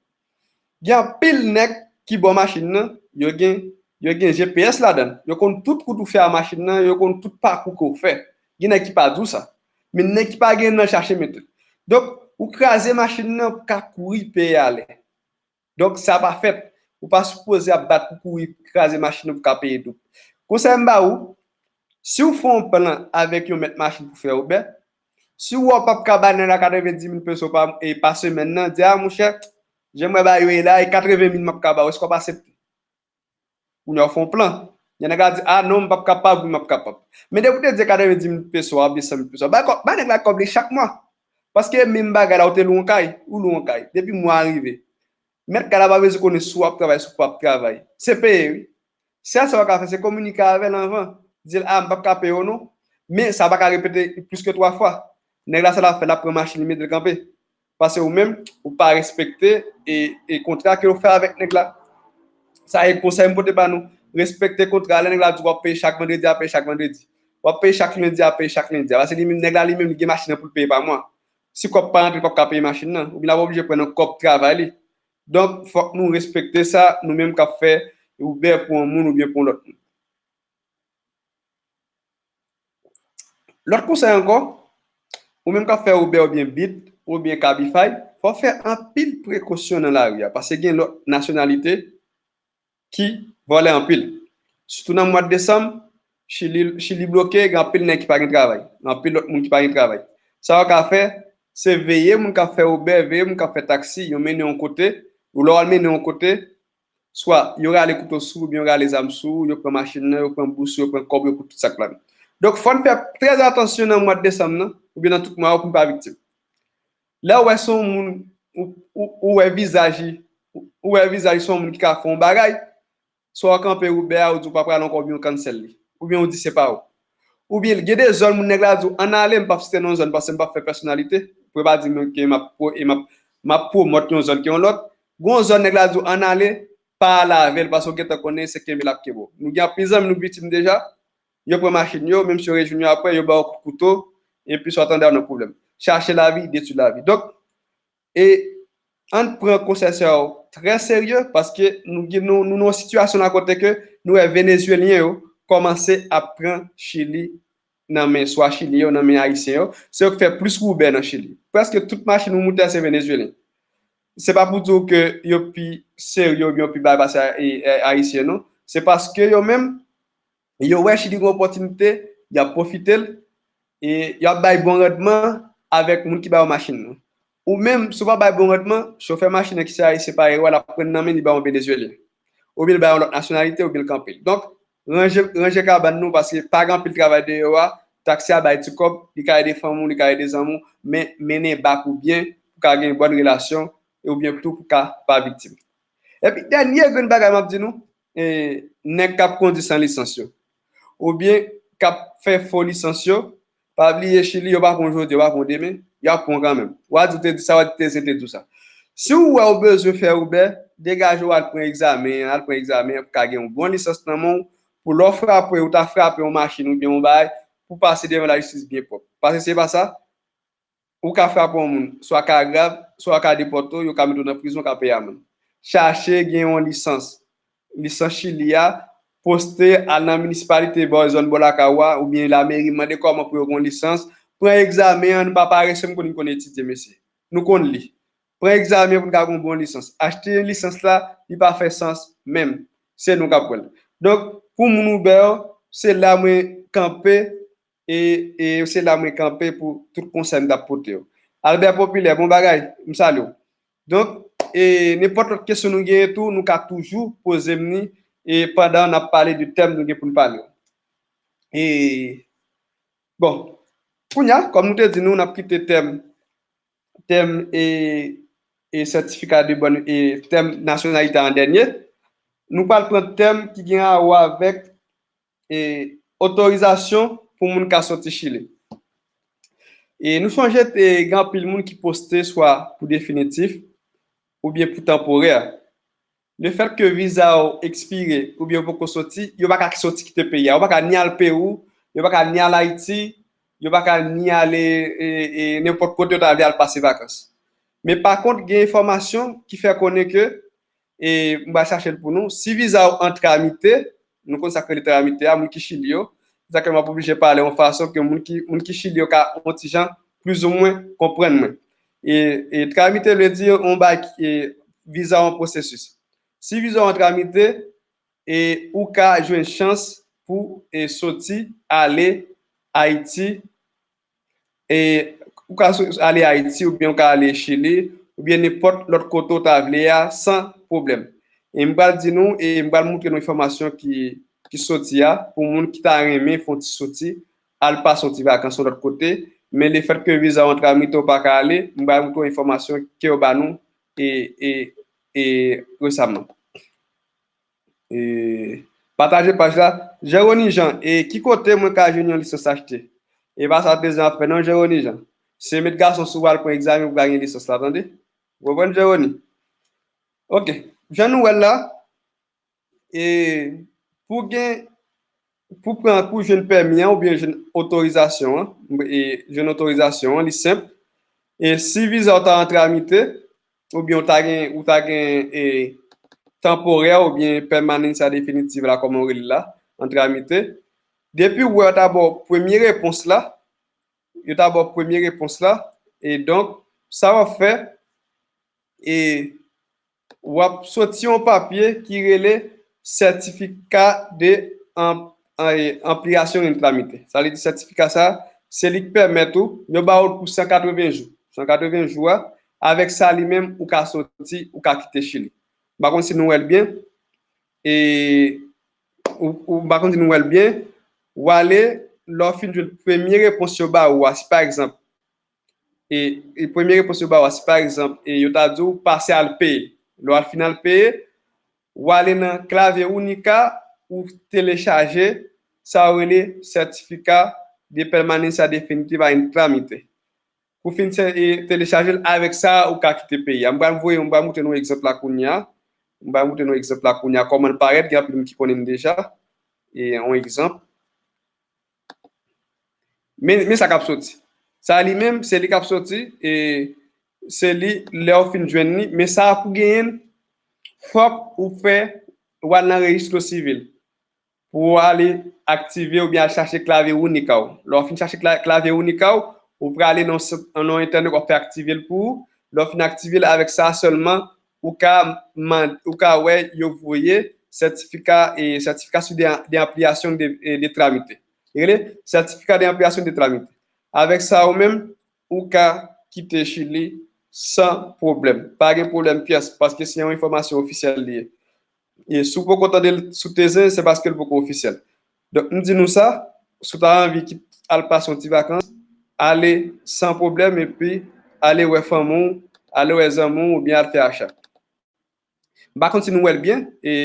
gen anpil nèg ki bò machin nan, yo gen, yo gen G P S ladan l. Yo konn tout wout ou fè a machin nan, yo konn tout pakou ke w fè. Gen nèg ki pa di w sa. Men nèg ki pa gen nan chache mete l. Donk, ou kraze machin nan pou ka kouri peye alè. Donk, sa pa fèt. Ou pa sipoze ap bat pou kouri kraze machin nan pou ka peye doub. Konsèy m ba ou, si w fè yon plan avèk yon mèt machin pou fè Uber, si w wè w p ap ka ba nèg la katrevendis mil peso pa, e, pa semèn nan, di, "A, monchè, jan m wè bagay yo ye la, e katreven mil m ap ka ba w, èske w ap aksepte?" Kounye a w fè yon plan. Nèg la di, "A non, m p ap kapab, wi, m ap kapab." Men depi w te di katrevendis mil peso a oubyen san mil peso a, bay kòb, bay nèg la kòb li chak mwa. Paske menm bagay la, ou te lwe yon kay, ou lwe yon kay. Depi mwa a rive, mèt kay la pa bezwen konnen si w ap travay, si w p ap travay. Se peye, wi. Sèl sa w ka fè, se kominike avè l anvan. Di l, "A, m p ap ka peye w non." Men sa pa ka repete plis ke twa fwa. Nèg la, sa l ap fè, l ap pran machin li, mete l kanpe. Paske ou menm, ou pa respekte e, e kontra ke w fè avèk nèg la. Sa e konsèy m pote ba nou. Respekte kontra. Lè nèg la di w ap peye chak vandredi, a peye chak vandredi. W ap peye chak lendi, a peye chak lendi. Paske li menm, nèg la li menm, li gen machin nan pou l peye pa mwa. Si kòb pa rantre, li p ap ka peye machin nan. Oubyen l ap oblije pran nan kòb travay li. Donk, fòk nou respekte sa, nou menm k ap fè Uber pou yon moun oubyen pou yon lòt moun. Lòt konsèy ankò, ou menm k ap fè Uber oubyen Bit oubyen Cabify, fò w fè anpil prekosyon nan lari a, paske gen lòt nasyonalite ki vòlè anpil. Sitou nan mwa desanm, Chili, Chili bloke, gen anpil nèg ki pa gen travay, gen anpil lòt moun ki pa gen travay. Sa w ka fè, se veye moun k ap fè Uber, veye moun k ap fè taksi, yo mennen w yon kote, ou lè w al mennen w yon kote, swa yo rale kouto sou ou, oubyen yo rale zam sou ou, yo pran machin nan, yo pran bous ou, yo pran kòb, yo pran tout sa k ladan. Donk, fò n fè trè atansyon nan mwa desanm nan, oubyen nan tout mwa yo pou n pa viktim. Lè w wè se yon moun, ou, ou, ou wè vizaj li, ou, ou wè vizaj li se yon moun ki ka fè yon bagay, swa w kanpe Uber a, ou di w pa pral ankò, oubyen w cancel li, oubyen w di se pa ou. Oubyen gen de zòn moun nèg la di w ann ale, m p ap site non zòn paske m p ap fè pèsonalite, pou yo pa di m ke m ap pwo- e m ap m ap pwomòt yon zòn ke yon lòt. Gen yon zòn nèg la di w ann ale, pa ale avè l paske w gentan konnen se kenbe l ap kenbe w. Nou gen anpil zanmi nou viktim deja, yo pran machin yo, menm si yo rejwenn yo apre, yo ba w kout kouto, epi sa w tande a nan pwoblèm. Chache lavi, detwi lavi. Donk, e ann pran konsèy sa yo trè serye paske nou gen nou nou nan yon sitiyasyon la kote ke nou wè Venezuelyen yo kòmanse ap pran Chili nan men swa Chili yo, nan men Ayisyen yo. Se yo k fè plis woubè nan Chili. Prèske tout machin ou moute a se Venezuelyen. Se pa pou di w ke yo pi serye oubyen yo pi bay pase Ayisyen non. Se paske yo menm, yo wè Chili gen opòtinite, y ap pwofite l, e y ap bay bon randman avèk moun ki ba yo machin nan. Ou menm, si w pa bay bon randman, chofè machin nan ki se Ayisyen pa erè, l ap pran nan men li ba yon Venezuelyen. Oubyen l ba yon lòt nasyonalite, oubyen l kanpe l. Donk, ranje, ranje kabann nou, paske pa gen anpil travay deyò a, taksi a bay ti kòb, li ka ede fanmi w, li ka ede zanmi w, men mennen bak ou byen, pou ka gen bòn relasyon, oubyen tou pou ka pa viktim. Epi, dènye grenn bagay m ap di nou, e, nèg k ap kondi san lisans yo, oubyen k ap fè fo lisans yo, pa bliye Chili, yo pa pran w jodi, yo pa pran w demen, y ap pran w kanmenm. W a di w te di sa, w a di Tezyen te di w sa. Si w wè w bezwen fè Uber, degaje w al pran egzamen an, al pran egzamen an pou ka gen yon bon lisans nan men w, pou lè w frape, ou ta frape yon machin oubyen yon bagay, pou pase devan lajistis byen pwòp. Paske se pa sa, ou ka frape yon moun, swa ka grav, swa ka depòte w, yo ka mete w nan prizon, w ka peye amann. Chache gen yon lisans. Lisans Chili a, poste, al nan minisipalite bò zòn bò lakay ou a, oubyen lameri, mande kòman pou yo gen yon lisans. Pran egzamen an, nou pa parese, m konnen nou konn etidye, mesye. Nou konn li. Pran egzamen pou n ka gen yon bon lisans. Achte lisans la, li pa fè sans menm. Se nou k ap pran l. Donk, pou moun Uber yo, se la mwen kanpe, e, e se la mwen kanpe pou tout konsèy m t ap pote yo. Albert Popilè, bon bagay, m salye w. Donk, e, nenpòt lòt kesyon nou genyen tou, nou ka toujou poze m ni, e pandan n ap pale de tèm nou gen pou n pale yo. E, bon, kounye a, kòm nou te di nou, n ap kite tèm, tèm, e, e sètifika de bòn, e tèm nasyonalite an dènye, nou pral pran tèm ki gen a wè avèk e, otorizasyon pou moun ka soti Chili. E nou sonje te gen anpil moun ki poste swa pou definitif oubyen pou tanporè. Lefèt ke viza w ekspire oubyen w poko soti, yo pa ka soti kite peyi a. Yo pa ka ni al Pewou, yo pa ka ni al Ayiti, yo pa ka ni ale, e, e, nenpòt kote yo ta vle al pase vakans. Men pa kont, gen enfòmasyon ki fè konnen ke e m pral chache l pou nou. Si viza w an tramite, nou konn sa k rele tramite a, moun ki Chili yo, sa ke m ap oblije pale yon fason ke moun ki, moun ki Chili yo ka yon ti jan plizoumwen konprann mwen. E, e tramite vle di yon bagay ki, e, viza w an pwosesis. Si viza w an tramite, e ou ka jwenn chans pou, e, soti, ale Ayiti, e ou ka sou- ale Ayiti oubyen ou ka ale Chili oubyen nenpòt lòt kote ou ta vle a san pwoblèm. E m pral di nou, e m pral moutre nou enfòmasyon ki, ki soti a pou moun ki ta renmen fè yon ti soti, al pase yon ti vakans yon lòt kote, men lefèt ke viza w an tramite ou pa ka ale, m pral moutre w enfòmasyon ke yo ba nou e, e, e resaman. E, pataje paj la. Jerony Jean, e ki kote mwen ka jwenn yon lisans achte? E pa sa Tezyen ap fè non, Jerony Jean. Se met gason sou al pran egzamen pou ka gen lisans la, tande? Ou konprann, Jerony? Ok. Jan nou wè l la, e pou gen, pou pran, pou jwenn pèmi an oubyen jwenn otorizasyon an, e jwenn otorizasyon an, li senp. E si viza w ta an tramite, oubyen ou ta gen, ou ta gen, e, tanporè oubyen pèmanans a definitif la, kòman yo rele l la, an tramite. Depi w wè yo ta ba w premye repons la, yo ta ba w premye repons la, e donk, sa w ap fè, e w ap soti yon papye ki rele sètifika de an- an- e, anpliyasyon en tramite. Sa vle di sètifika sa, se li k pèmèt ou, yo ba w l pou san katreven jou. San katreven jou a, avèk sa li menm, ou ka soti, ou ka kite Chili. M pa konn si nou wè l byen. E, ou, ou, m pa konn si nou wè l byen. Ou ale, lè w fin jwenn premye repons yo ba ou a, si pa egzanp, e, e premye repons yo ba ou a, si pa egzanp, e yo ta di w pase al peye. Lè w al fin al peye, ou ale nan klavye Unica, ou telechaje sa yo rele sètifika de permanencia definitiva en trámite. Pou fin se, e, telechaje l, avèk sa, ou ka kite peyi a. M pral voye, m pral moutre nou egzanp la kounye a. M pral moutre nou egzanp la kounye a, kòman l parèt, gen anpil moun ki konnen l deja. E, yon egzanp. Men, men sa k ap soti. Sa li menm, se li k ap soti, e se li, lè w fin jwenn li, men sa pou genyen l, fòk ou fè, ou al nan rejistro sivil pou w ale aktive oubyen al chache klave inika w. Lè w fin chache kla-, klave inika w, ou prale nan s-, nan entènèt, w ap fè aktive l pou ou. Lè w fin aktive l, avèk sa sèlman, ou ka mand-, ou ka wè yo voye sètifika, e, certificado de, de ampliación de, e, de trámite. Li rele certificado de ampliación de trámite. Avèk sa, ou menm, ou ka kite Chili san pwoblèm. Pa gen pwoblèm pyès, paske se yon enfòmasyon ofisyèl li ye. E si w poko tande l sou T Z, se paske l poko ofisyèl. Donk, m di nou sa, si w ta anvi kit-, al pase yon ti vakans, ale san pwoblèm, epi ale wè fanmi w, ale wè zanmi w, oubyen al fè acha. M pa konn si nou wè l byen, e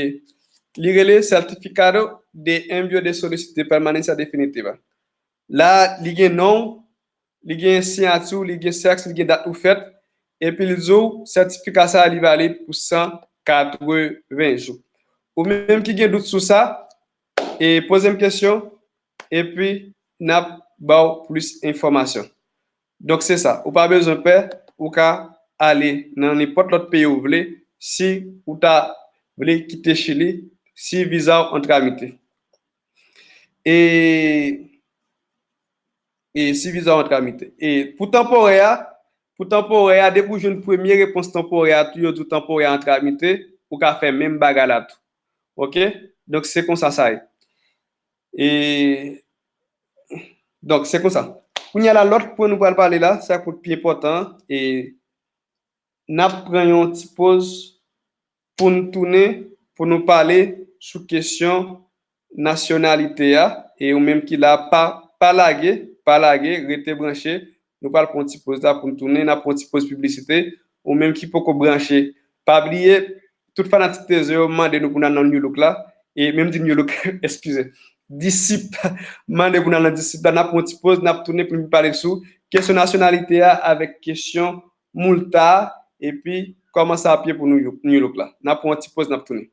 li rele Certificado de Envío de Solicitud de Permanencia Definitiva. La, li gen non w, li gen siyati w, li gen sèks, li gen dat ou fèt, epi l di w sètifika sa a li valid pou san katreven jou. Ou menm ki gen dout sou sa, e poze m kesyon, epi n ap ba w plis enfòmasyon. Donk, se sa. Ou pa bezwen pè, ou ka ale nan nenpòt lòt peyi ou vle, si ou ta vle kite Chili, si viza w an tramite. E, e si viza w an tramite. E pou tanporè a, pou tanporè a, depi w jwenn premye repons tanporè a, tou yo di w tanporè a an tramite, ou ka fè menm bagay la tou. Oke? Donk, se konsa sa ye. E, donk, se konsa. Kounye a la, lòt pwen nou pral pale la, sa k pi enpòtan, e n ap pran yon ti poz pou n tounen, pou nou pale sou kesyon nasyonalite a, e ou menm ki la, pa, pa lage, pa lage, rete branche. Nou pral pran yon ti poz la pou n tounen, n ap pran yon ti poz piblisite. Ou menm ki poko branche, pa bliye, tout fanatik T Z yo mande nou pou n al nan New Look la, e menm di New Look, eskize, Disip, mande pou n al nan Disip la, n ap pran yon ti poz, n ap tounen pou n pale sou kesyon nasyonalite a avèk kesyon multa, epi kòman sa ap ye pou nou, New Look la. N ap pran yon ti poz, n ap tounen.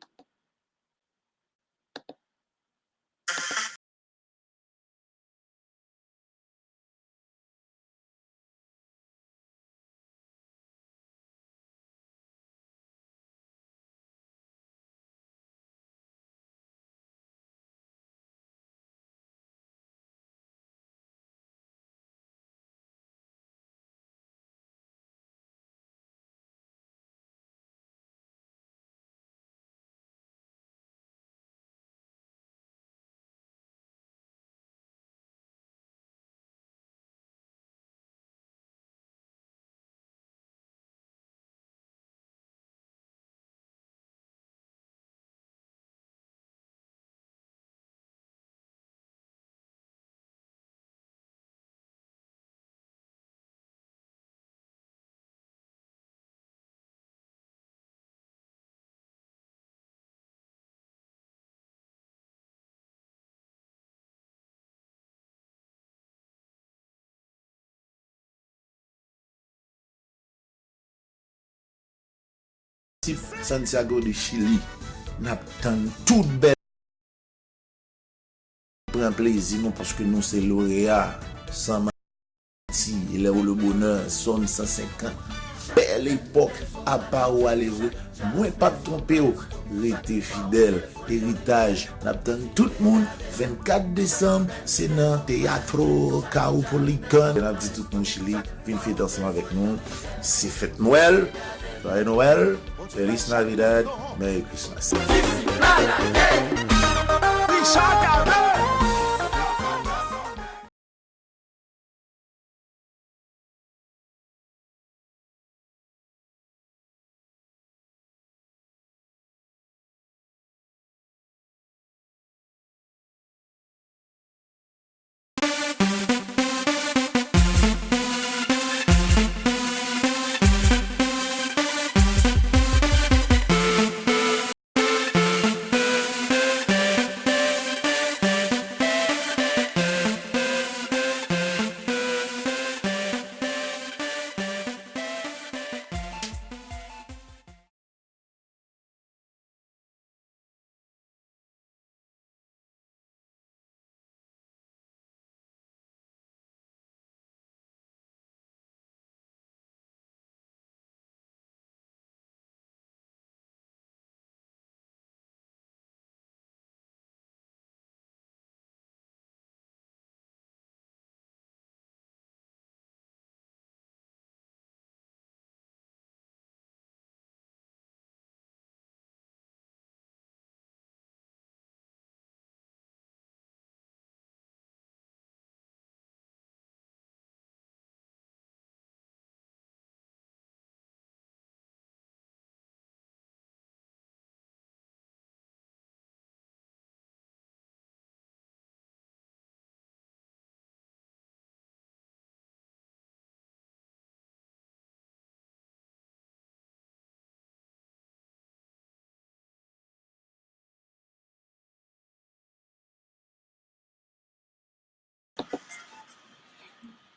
Santiago de Chili. N ap tann tout bèl. Pran plezi nou paske nou se loreya san manti, e lè ou le bonè zòn san senkant. Bèl epòk, apa ou ale vre, mwen p ap twonpe w. Rete fidèl, eritaj, n ap tann tout moun, vennkat desanm, se nan Teatro Caupolicán. N ap di tout moun Chili, vin fete ansanm avèk nou. Se fèt Nwèl, Joyeux Noël, Feliz Navidad, Merry Christmas.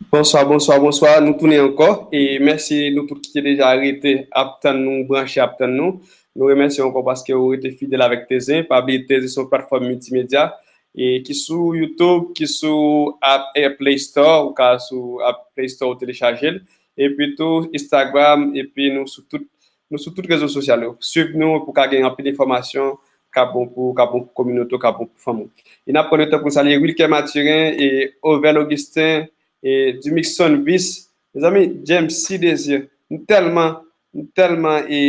Bonswa, bonswa, bonswa. Nou tounen ankò. E mèsi nou tout ki te deja rete ap tann nou, branche ap tann nou. Nou remèsye ankò paske ou rete fidèl avèk Tezyen. Pa bliye Tezyen se yon platfòm miltimedya e ki sou YouTube, ki sou App, eh, Play Store, ou ka sou App Play Store ou telechaje l. Epi tou Instagram, epi nou sou tout nou sou tout rezo sosyal yo. Swiv nou pou ka gen anpil enfòmasyon k ap bon pou, k ap bon pou kominote w, k ap bon pou fanmi w. E n ap pran le tan pou n salye Wilker Mathurin e Ovel Augustin e Dumixon Bis. Mezanmi, James C Désir, m tèlman, m tèlman e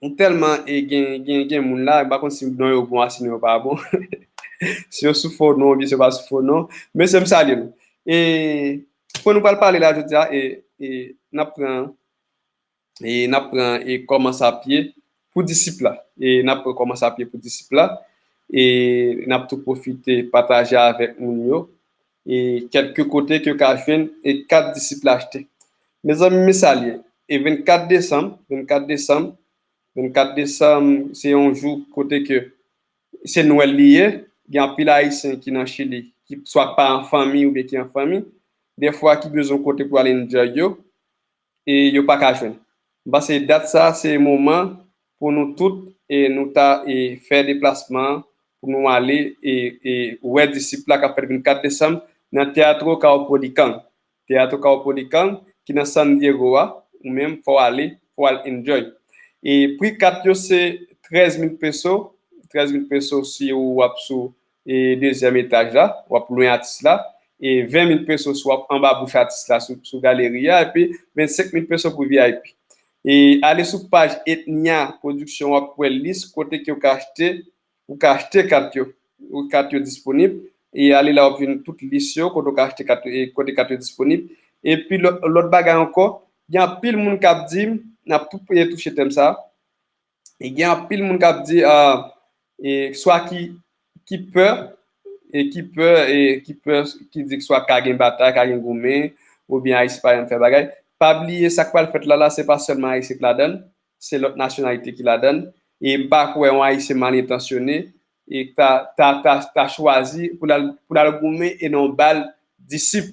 m tèlman e gen, gen, gen moun la, m pa konn si non yo bon a si non yo pa bon. Si yo sou fo non, oubyen si yo pa sou fo non. Mesye, m salye nou. E pwen nou pral pale la jodi a, e, e n ap pran e n ap pran e kòmans a pye pou disip la. E n ap pran kòmans a pye pou disip la. E n ap tou pwofite pataje avèk moun yo e kèlke kote ke w ka jwenn e kat disip la achte. Mezanmi, mesye, e vennkat desanm, vennkat desanm, vennkat desanm, se yon jou kote ke se Nwèl li ye. Gen anpil Ayisyen ki nan Chili, ki swa pa an fanmi oubyen ki an fanmi, dèfwa ki bezwen kote pou al enjoy yo, e yo pa ka jwenn. M panse dat sa se moman pou nou tout e nou ta e fè deplasman an pou nou ale e, e wè disip la k ap fèt vennkat desanm nan Teatro Caupolicán. Teatro Caupolicán ki nan San Diego a, ou menm fò w ale, fò w al enjoy. E pri kat yo se trèz mil peso, trèz mil peso si w ap sou e dezyèm etaj la, w ap lwen atis la, e ven mil peso si w ap anba bouch atis la sou, sou galeri a, epi vennsenk mil peso pou V I P. E ale sou paj Etnia Production, w ap wè lis kote ke w ka achte, ou ka achte kat yo, ou kat yo disponib, e ale la w ap jwenn tout lis yo, kote w ka achte kat yo, e kote kat yo disponib. Epi lòt, lòt bagay ankò, gen anpil moun k ap di m, n ap tou touche tèm sa, e gen anpil moun k ap di, ah, e swa ki, ki pè, e ki pè, e ki pè, ki di swa ka gen batay, ka gen goumen, oubyen Ayisyen pa janm fè bagay. Pa bliye sa k pral fèt la, la, se pa sèlman Ayisyen k ladan l, se lòt nasyonalite ki ladan l. E m pa kwè yon Ayisyen mal entansyone, e ta, ta, ta, ta chwazi pou l al, pou l al goumen e non ba l disip.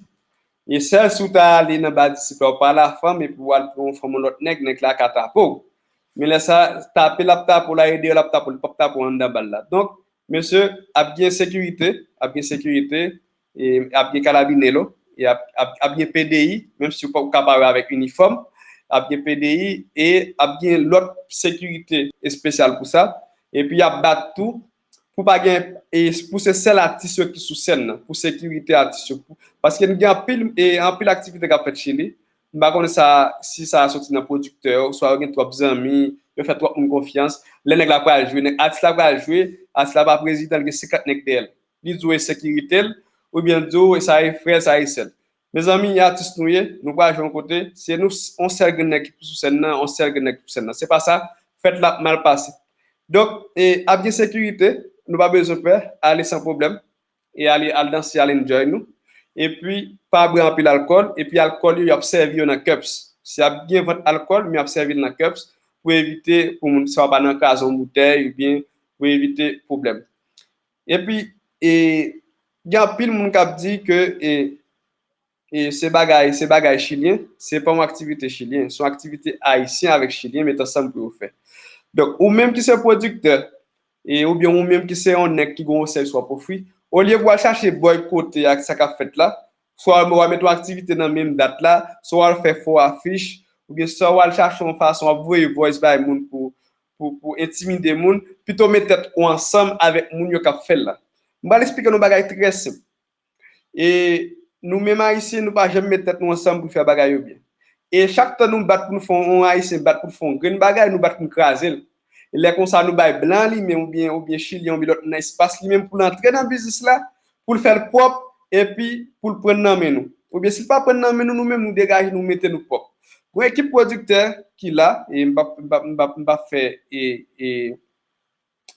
E sèl si w ta ale nan ba disip la, ou pa la fanm, epi w al pran yon fanm yon lòt nèg, nèg la ka tape w. Men lè sa, tape l ap tape w la, e deyò l ap tape w, li p ap tape w anndan ba l la. Donk, mesye, ap gen sekirite, ap gen sekirite, e ap gen karabinero, e ap, ap, ap gen P D I, menm si w pa, ou ka parèt avèk inifòm, ap gen P D I, e ap gen lòt sekirite espesyal pou sa. Epi y ap bat tou, pou pa gen, e pou se sèl atis yo ki sou sèn nan, pou sekirite atis yo. Pou, paske n gen anpil, e anpil aktivite k ap fèt Chili. M pa konnen sa, si sa soti nan pwodiktè yo, swa yo gen twòp zanmi, yo fè twòp moun konfyans. Lè nèg la pral jwe, nèg, atis la pral jwe, atis la pa prezidan, li gen senkant nèg dèyè l. Li di w e sekirite l, oubyen l di w e sa e frè l, sa e sè l. Mezanmi, atis nou ye, nou pral jwe yon kote, se nou s-, on sèl grenn nèg ki sou sèn nan, on sèl grenn nèg ki sou sèn nan. Se pa sa, fèt la ap mal pase. Donk, e, ap gen sekirite, nou pa bezwen pè, ale san pwoblèm, e ale, al danse, al enjoy nou. Epi, pa bwè anpil alkòl, epi alkòl yo, y ap sèvi yo nan cups. Si ap gen vant alkòl, men y ap sèvi l nan cups pou evite, pou moun sa pa nan kraze yon boutèy, oubyen pou evite pwoblèm. Epi, e, gen anpil moun k ap di ke, e, e se bagay, se bagay chilyen, se pa yon aktivite chilyen, se yon aktivite ayisyen avèk chilyen met ansanm pou yo fè. Donk, ou menm ki se pwodiktè, e, oubyen ou menm ki se yon nèg ki gen yon sèvis w ap ofri, olye pou w al chache bòykote ak sa k ap fèt la, swa w al met yon aktivite nan menm dat la, swa w al fè fo afich, oubyen swa w al chache yon fason w ap voye voice bay moun pou, pou, pou entimide moun, pito met tèt ou ansanm avèk moun yo k ap fè l la. M pral eksplike nou yon bagay trè senp. E nou menm Ayisyen, nou pa janm met tèt nou ansanm pou fè bagay yo byen. E chak tan nou bat pou nou fè yon Ayisyen bat pou l fè yon grenn bagay, nou bat pou n kraze l. E lè konsa, nou bay blan li menm oubyen, oubyen chilyen oubyen lòt nan espas li menm pou l antre nan biznis la, pou l fè l pwòp, epi pou l pran nan men nou. Oubyen si l pa pran nan men nou, nou menm nou degaje nou, mete nou pwòp. Gon ekip pwodiktè ki la, e m p ap, m p ap, m p ap, m p ap fè, e, e,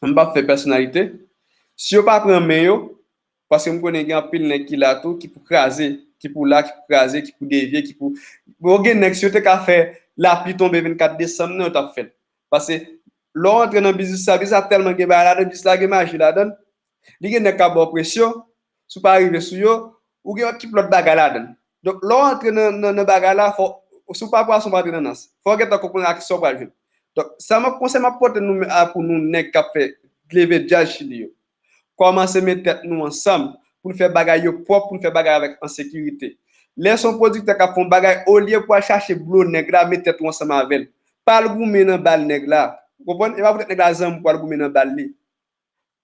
m p ap fè pèsonalite. Si yo pa pran men yo, paske m konnen gen anpil nèg ki la tou, ki pou kraze, ki pou la, ki pou kraze, ki pou devye, ki pou, bon, gen nèg, si yo te ka fè lapli tonbe vennkat desanm nan, yo t ap fè l. Paske lè w antre nan biznis la, biznis la tèlman gen bagay ladan, biznis la gen maji ladan. Li gen nèg k ap ba w presyon, si w pa rive sou yo, ou gen yon ekip lòt bagay ladan l. Donk, lè w antre nan, nan, nan bagay la, fò, si w pa pwason, w pa antre nan nans. Fò w gentan konprann ak sa w pral jwenn. Donk, sa m ap, konsèy m ap pote nou, a, pou nou nèg k ap fè leve djaz Chili yo. Kòmanse met tèt nou ansanm pou n fè bagay yo pwòp, pou n fè bagay avèk an sekirite. Lè se yon pwodiktè k ap fè yon bagay, olye pou al chache blo nèg la, met tèt ou ansanm avè l. Pa al goumen nan bal nèg la. Ou konprann? E pa poutèt nèg la zanmi w pou al goumen nan bal li.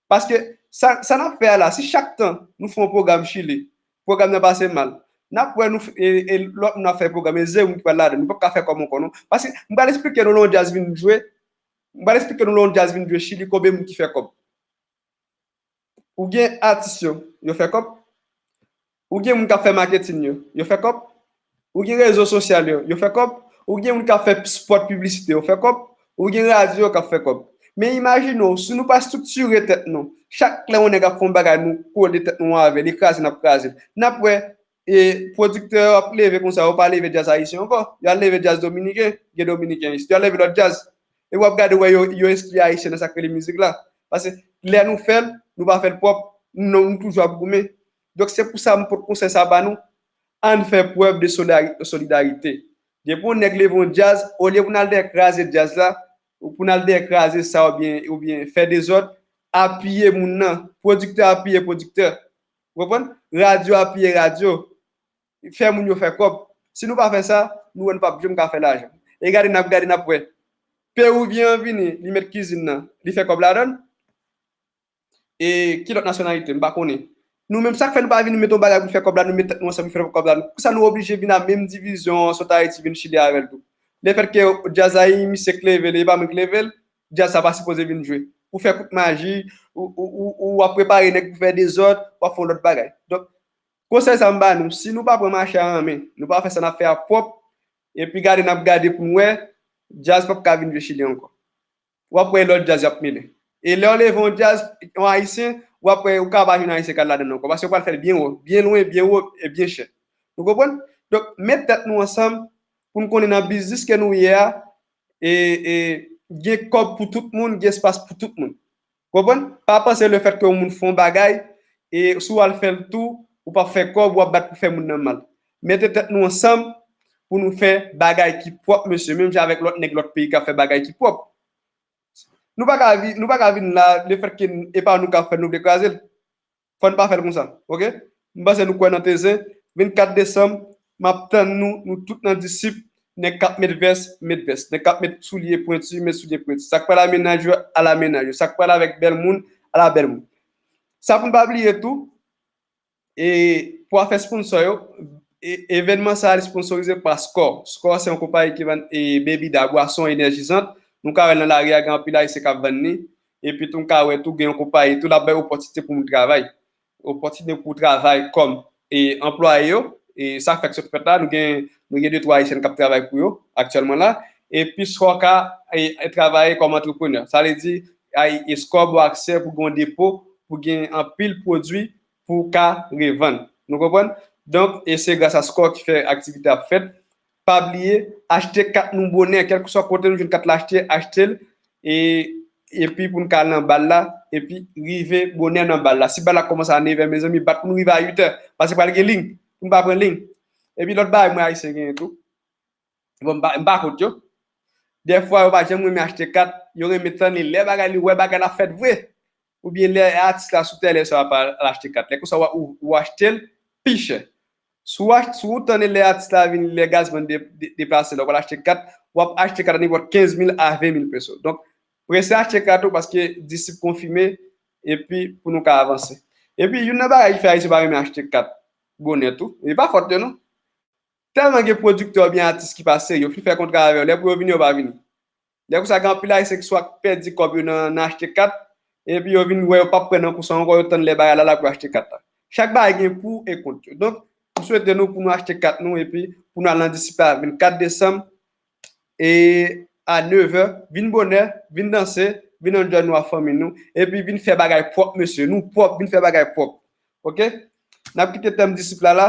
Paske sa, sa n ap fè a la, si chak tan nou fè yon pwogram Chili, pwogram nan pase mal, n ap wè nou, e, e lòt moun ap fè pwogram, e zewo moun ki pral ladan, nou p ap ka fè kòb ankò non. Paske m pral eksplike nou lè yon djaz vin jwe, m pral eksplike nou lè yon djaz vin jwe Chili, konbyen moun ki fè kòb. Ou gen atis yo, yo fè kòb. Ou gen moun k ap fè maketin yo, yo fè kòb. Ou gen rezo sosyal yo, yo fè kòb. Ou gen moun k ap fè spòt piblisite, yo fè kòb. Ou gen radyo k ap fè kòb. Men imajine w, si nou pa estriktire tèt nou, chak lè yon nèg ap fè yon bagay, nou kole tèt nou avè l, li kraze, n ap kraze l. N ap wè, e, pwodiktè yo ap leve konsa, yo pa leve djaz ayisyen ankò. Y al leve djaz dominiken, gen dominiken isit. Y al leve lòt djaz. E w ap gade wè yo, yo enskli ayisyen nan sa k rele mizik la. Paske lè nou fè l, nou pa fè l pwòp, nou, nou toujou ap goumen. Donk, se pou sa m pot konsèy sa ba nou. Ann fè prèv de solidari-, solidarite. Depi yon nèg leve yon djaz, olye pou n al dèyè kraze djaz la, ou pou n al dèyè kraze sa oubyen, oubyen fè dezòd, apiye moun nan. Pwodiktè apiye pwodiktè. Ou konprann? Radyo apiye radyo. Fè moun yo fè kòb. Si nou pa fè sa, nou wè nou p ap janm ka fè lajan. E gade n ap gade n ap wè. Perivyen an vini, li met kizin nan, li fè kòb ladan l. E ki lòt nasyonalite, m pa konnen. Nou menm, sa k fè nou pa vin met yon bagay pou fè kòb la, nou met tèt nou ansanm pou fè kòb la. Konsa nou oblije vin a menm divizyon an, sot Ayiti vin Chili avè l tou. Lefètke djaz la, e misye k leve l, e pa mwen k leve l, djaz sa pa sipoze vin jwe. Ou fè kout maji, ou, ou, ou, ou ap prepare nèg pou fè dezòd, w ap fè yon lòt bagay. Donk, konsèy sa m ba nou, si nou pa pran mache a an men, nou pa fè sa n ap fè a pwòp, epi gade n ap gade pou n wè, djaz p ap ka vin jwe Chili ankò. W ap wè lòt djaz y ap mele. E lè w leve yon djaz, yon ayisyen, w ap wè ou ka pa jwenn ayisyen k al ladan l ankò. Paske yo pral fè l byen wo, byen lwen, byen wo e byen chè. Nou konprann? Donk, met tèt nou ansanm pou n konnen nan biznis ke nou ye a, e, e, gen kòb pou tout moun, gen espas pou tout moun. Konprann? Pa panse lefètke yon moun fè yon bagay, e si w al fè l tou, ou p ap fè kòb, w ap bat pou fè moun nan mal. Mete tèt nou ansanm pou nou fè bagay ki pwòp, mesye, menm jan avèk lòt nèg lòt peyi k ap fè bagay ki pwòp. Nou pa ka vi-, nou pa ka vin la, lefètke e pa nou k ap fè l, nou vle kraze l. Fò n pa fè l konsa, oke? M panse nou kwè nan Tezin. Vennkat desanm, m ap tann nou, nou tout nan Disip, nèg k ap met vès, met vès, nèg k ap met soulye pwenti, met soulye pwenti. Sa k pral a mennaj yo, al a mennaj yo. Sa k pral avèk bèl moun, al a bèl moun. Sa pou n pa bliye tou, e pou afè sponsò yo, e, evènman sa a li sponsorize pa Skor. Skor se yon konpayi ki vann, e, bebida, bwason enèjizan. Nou ka wè l nan lari a, gen anpil ayisyen k ap vann li. Epi tou, nou ka wè tou, gen yon konpayi tou, l ap bay opòtinite pou moun travay. Opòtinite pou travay kòm, e, anplwaye yo. E sa fèk sot fèt la, nou gen, nou gen de twa ayisyen k ap travay pou yo aktyèlman la. Epi Skor ka, e, e, travay kòm antreprenè. Sa vle di, ay, e Skor ba w aksè pou gen yon depo, pou gen anpil pwodui pou w ka revann. Nou konprann? Donk, e se gras a Skor ki fè aktivite ap fèt. Pa bliye, achte kat nou bonè, kèlkeswa kote nou jwenn kat la achte, achte l, e, epi pou n ka al nan bal la, epi rive bonè nan bal la. Si bal la kòmanse a nevè, mezanmi, bat pou nou rive a uitè, paske pral gen liy, pou n pa pran liy. Epi lòt bagay, mwen ayisyen genyen tou. Bon, m pa, m pa kont yo. Dèfwa, yo pa janm renmen achte kat, yo renmen tann li lè bagay li, wè bagay la fèt vre. Oubyen lè atis la sou tèlè sa w ap al achte kat. Lè konsa, w, ou, ou achte l pi chè. Si w ach-, si w tann lè atis la vini, lè gazman de-, de-, deplase la, w al achte kat, w ap achte kat a nenpòt kenz mil a ven mil peso. Donk, prese achte kat ou paske Disip konfime, epi pou nou ka avanse. Epi, youn nan bagay ki fè ayisyen pa renmen achte kat bonè tou, e pa fòt yo non. Tèlman gen pwodiktè oubyen atis ki pa serye, yo fin fè kontra avè yo, lè pou yo vini, yo pa vini. Lè konsa, gen anpil ayisyen ki swa pèdi kòb yo nan, nan achte kat, epi yo vin wè yo p ap pran nan kou sa ankò, yo tann lè bagay la la pou yo achte kat la. Chak bagay gen pou e kont yo. Donk, m swete nou pou nou achte kat nou, epi pou nou al nan Disip la vennkat desanm, e a nevè, vin bonè, vin danse, vin enjoy nou ak fanmi nou, epi vin fè bagay pwòp, mesye, nou pwòp, vin fè bagay pwòp. Oke? N ap kite tèm Disip la la,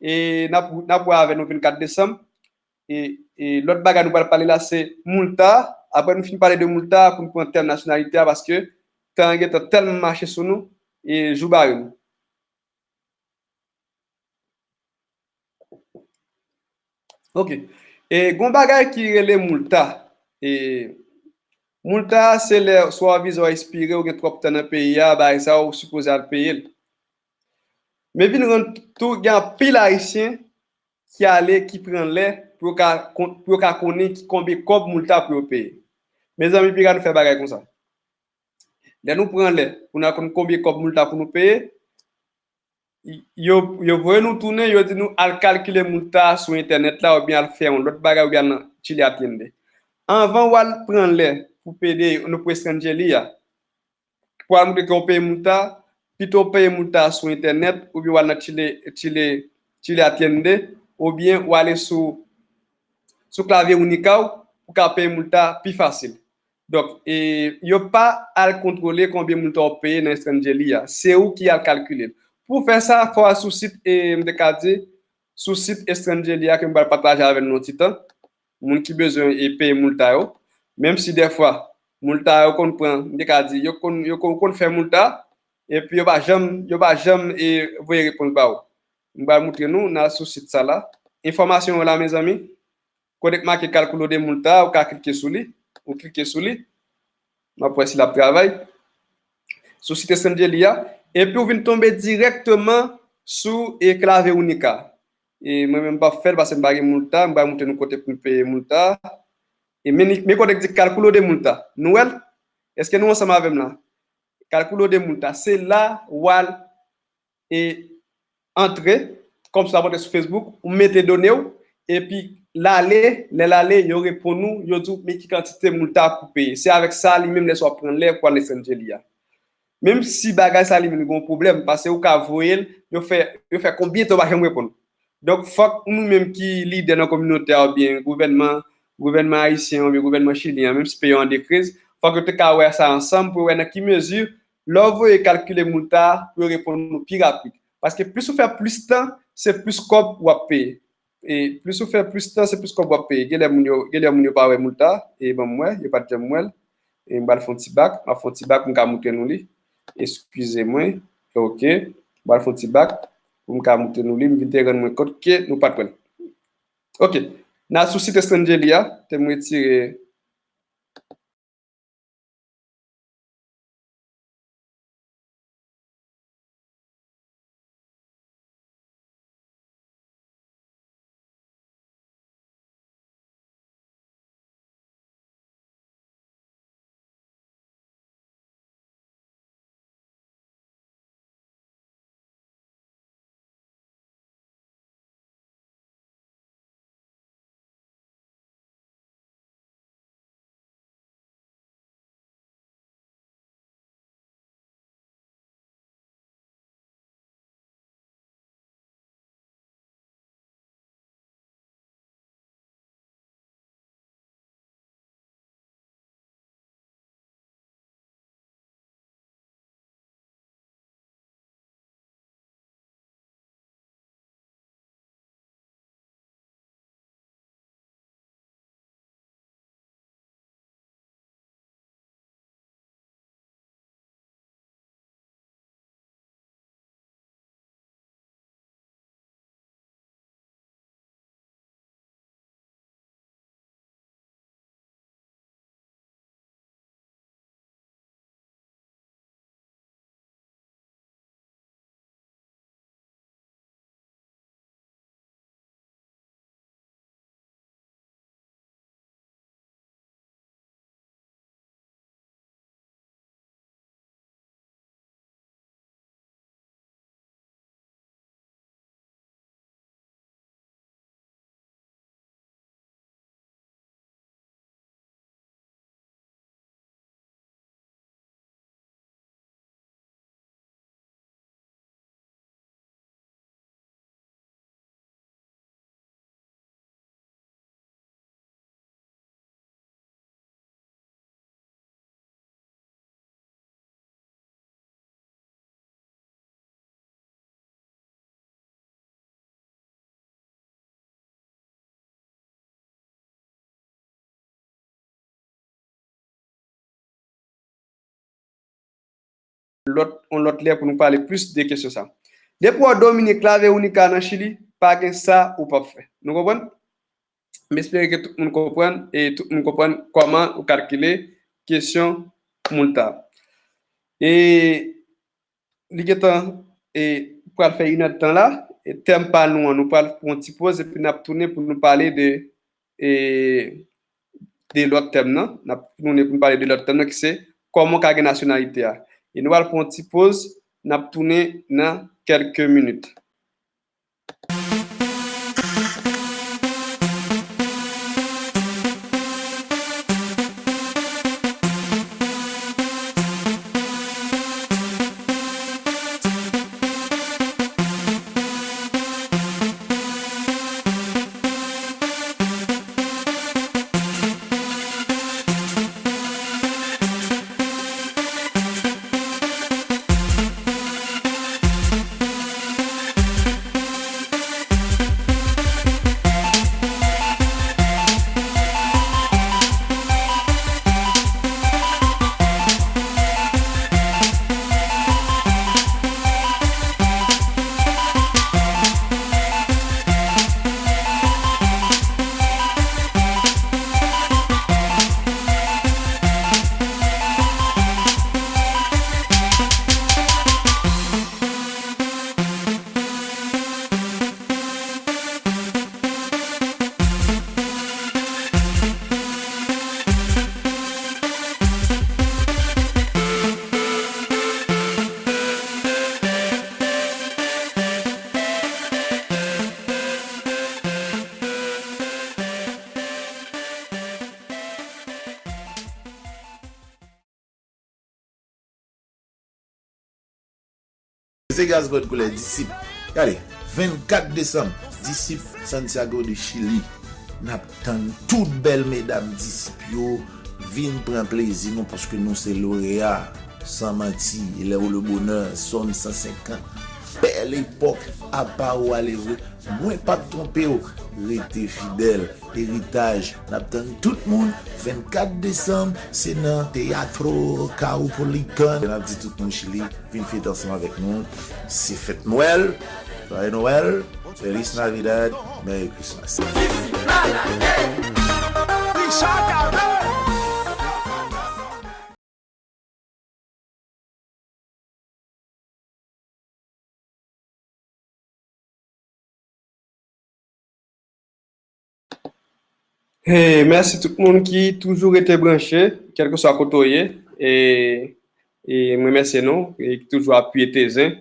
e n ap, n ap wè avè nou vennkat desanm. E, e lòt bagay nou pral pale la, se Moulta. Apre nou fin pale de Moulta, pou n pran tèm nasyonalite a, paske tan an gentan tèlman mache sou nou, e jou bare nou. Ok. E gen yon bagay ki rele multa. E multa se lè swa viza w ekspire, ou gen twòp tan nan peyi a, bagay sa ou sipoze al peye l. Men vin rann tou gen anpil Ayisyen ki ale, ki pran lè pou yo ka kon-, pou yo ka konnen ki konbyen kòb multa pou yo peye. Mezanmi, piga nou fè bagay konsa. Lè nou pran lè pou n al konn konbyen kòb multa pou nou peye, yo, yo voye nou tounen, yo di nou al kalkile multa sou entènèt la, oubyen al fè yon lòt bagay, oubyen al nan Chile Atiende. Anvan w al pran lè pou pede nou pou Estrangeli a, pou al montre ke w peye multa, pito w peye multa sou entènèt, oubyen w al nan Chile, Chile, Chile Atiende, oubyen w ale sou, sou Clave Única w, pou ka peye multa pi fasil. Donk, e, yo pa al kontwole konbyen multa w peye nan Estrangeli a. Se ou ki al kalkile l. Pou w fè sa, fò w al sou sit, e, m te ka di, sou sit Estrangeli a ke m pral pataje avè nou yon ti tan. Moun ki bezwen, e, peye multa yo. Menm si dèfwa, multa yo konn pran, m te ka di, yo konn, yo konn, konn fè multa, epi yo pa janm, yo pa janm, e, voye repons ba ou. M pral montre nou, n al sou sit sa la. Enfòmasyon yo la, mezanmi. Kote k make Calculo de Multa, ou ka klike sou li. Ou klike sou li. M ap wè si l ap travay. Sou sit Estrangeli a. Epi ou vin tonbe dirèkteman sou, e, Clave Única. E mwen menm m p ap fè l paske m pa gen multa. M pral montre nou kote pou n peye multa. E men, men kote k di Calculo de Multa. Nou wè l? Èske nou ansanm avè m la? Calculo de Multa. Se la w al e antre, kòm si w ap antre sou Facebook, ou mete done w, epi l ale, lè l ale, yo reponn ou, yo di w men ki kantite multa pou peye. Se avèk sa li menm lè sa w ap pran lè pou al nan Estrangeli a. Menm si bagay sa li menm gen yon pwoblèm, paske ou ka voye l, yo fè, yo fè konbyen tan yo pa janm reponn ou. Donk, fòk nou menm ki lidè nan kominote a oubyen gouvènman, gouvènman ayisyen an oubyen gouvènman chilyen an, menm si peyi an an dekriz, fòk yo te ka wè sa ansanm pou yo wè nan ki mezi lè w voye kalkile multa pou yo reponn ou pi rapid. Paske plis ou fè plis tan, se plis kòb w ap peye. E plis ou fè plis tan, se plis kòb w ap peye. Genlè moun yo, genlè moun yo pa wè multa, e ban m wè, yo pa t janm wè l. E m pral fè yon ti bak, m ap fè yon ti bak pou m ka montre nou li. Eskize mwen. Ok. M pral fè yon ti bak pou m ka montre nou li. M vin te rann mwen kont ke nou pa t wè l. Ok. N al sou sit Estrangeli a, te m retire. Lòt, yon lòt lè pou nou pale plis de kesyon sa. Depi w domine Clave Única nan Chili, pa gen sa ou p ap fè. Nou konprann? M espere ke tout moun konprann, e tout moun konprann kòman ou kalkile kesyon MULTA. E li gentan, e, pral fè inèdtan la, e tèm pa nou an, nou pral pran yon ti poz, epi n ap tounen pou nou pale de, e, de lòt tèm nan. N ap tounen pou nou pale de lòt tèm nan, ki se kòman w ka gen nasyonalite a. E nou pral pran yon ti poz, n ap tounen nan kèlke minit. Se Gaz Bòd Koulè, Disip. Gade, vennkat desanm, Disip, Santiago de Chili. N ap tann tout bèl medam Disip yo vin pran plezi nou, paske nou se loreya, san manti, e lè ou le bonè, sòm san senkant. Bèl epòk, apa ou ale vre, mwen p ap twonpe w. Rete fidèl. Eritaj, n ap tann tout moun. Vennkat desanm, se nan Teatro Caupolicán. N ap di tout moun Chili, vin fete ansanm avèk nou. Se fèt Nwèl. Joyeux Noël. Feliz Navidad. Merry Christmas. Hey, mèsi tout moun ki toujou rete branche, kèlkeswa kote w ye. E, e m remèsye nou, e ki toujou apiye Tezen.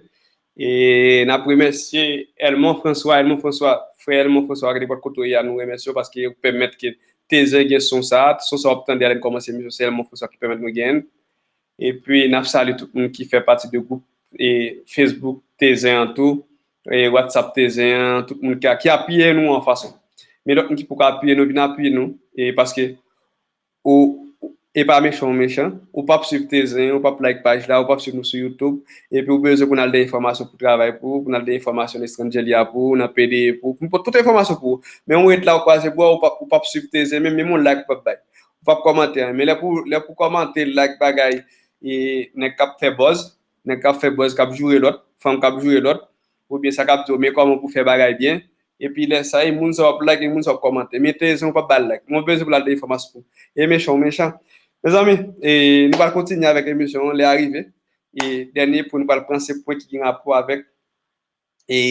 E n ap remèsye Elmon François, Elmon François, frè Elmon François, nenpòt kote w ye a, nou remèsye w paske ou pèmèt ke Tezen gen son sa a. Son sa w ap tande a lè n kòmanse emisyon, se Elmon François ki pèmèt nou genyen l. Epi, n ap salye tout moun ki fè pati de gwoup e Facebook Tezen an tou, e WhatsApp Tezen an, tout moun ki, ki apiye nou an fason. Men lòt moun ki poko apiye nou, vin apiye nou, e paske ou, e pa mechan ou mechan, ou p ap swiv Tezen, ou p ap like paj la, ou p ap swiv nou sou YouTube, epi ou bezwen pou n al de enfòmasyon pou travay pou ou, pou n al de enfòmasyon nan Estranjeli a pou ou, nan P D E pou ou, pou n pote tout enfòmasyon pou ou. Men ou ret la, ou kwaze bra, ou p ap, ou p ap swiv Tezen, menm, menm yon like ou p ap bay. Ou p ap kòmante anyen. Men lè pou, lè pou kòmante, like bagay, e nèg k ap fè buzz, nèg k ap fè buzz, k ap joure lòt, fanm k ap joure lòt, oubyen sa k ap di w, men kòman pou fè bagay byen. Epi lè sa, e moun sa w ap like, e moun sa w ap kòmante. Men Tezen, ou p ap ba l like. Mwen bezwen pou l al de enfòmasyon pou ou. E mechan ou mechan. Mezanmi, e nou pral kontinye avèk emisyon an, lè a rive. E dènye pwen nou pral pran, se pwen ki gen rapò avèk e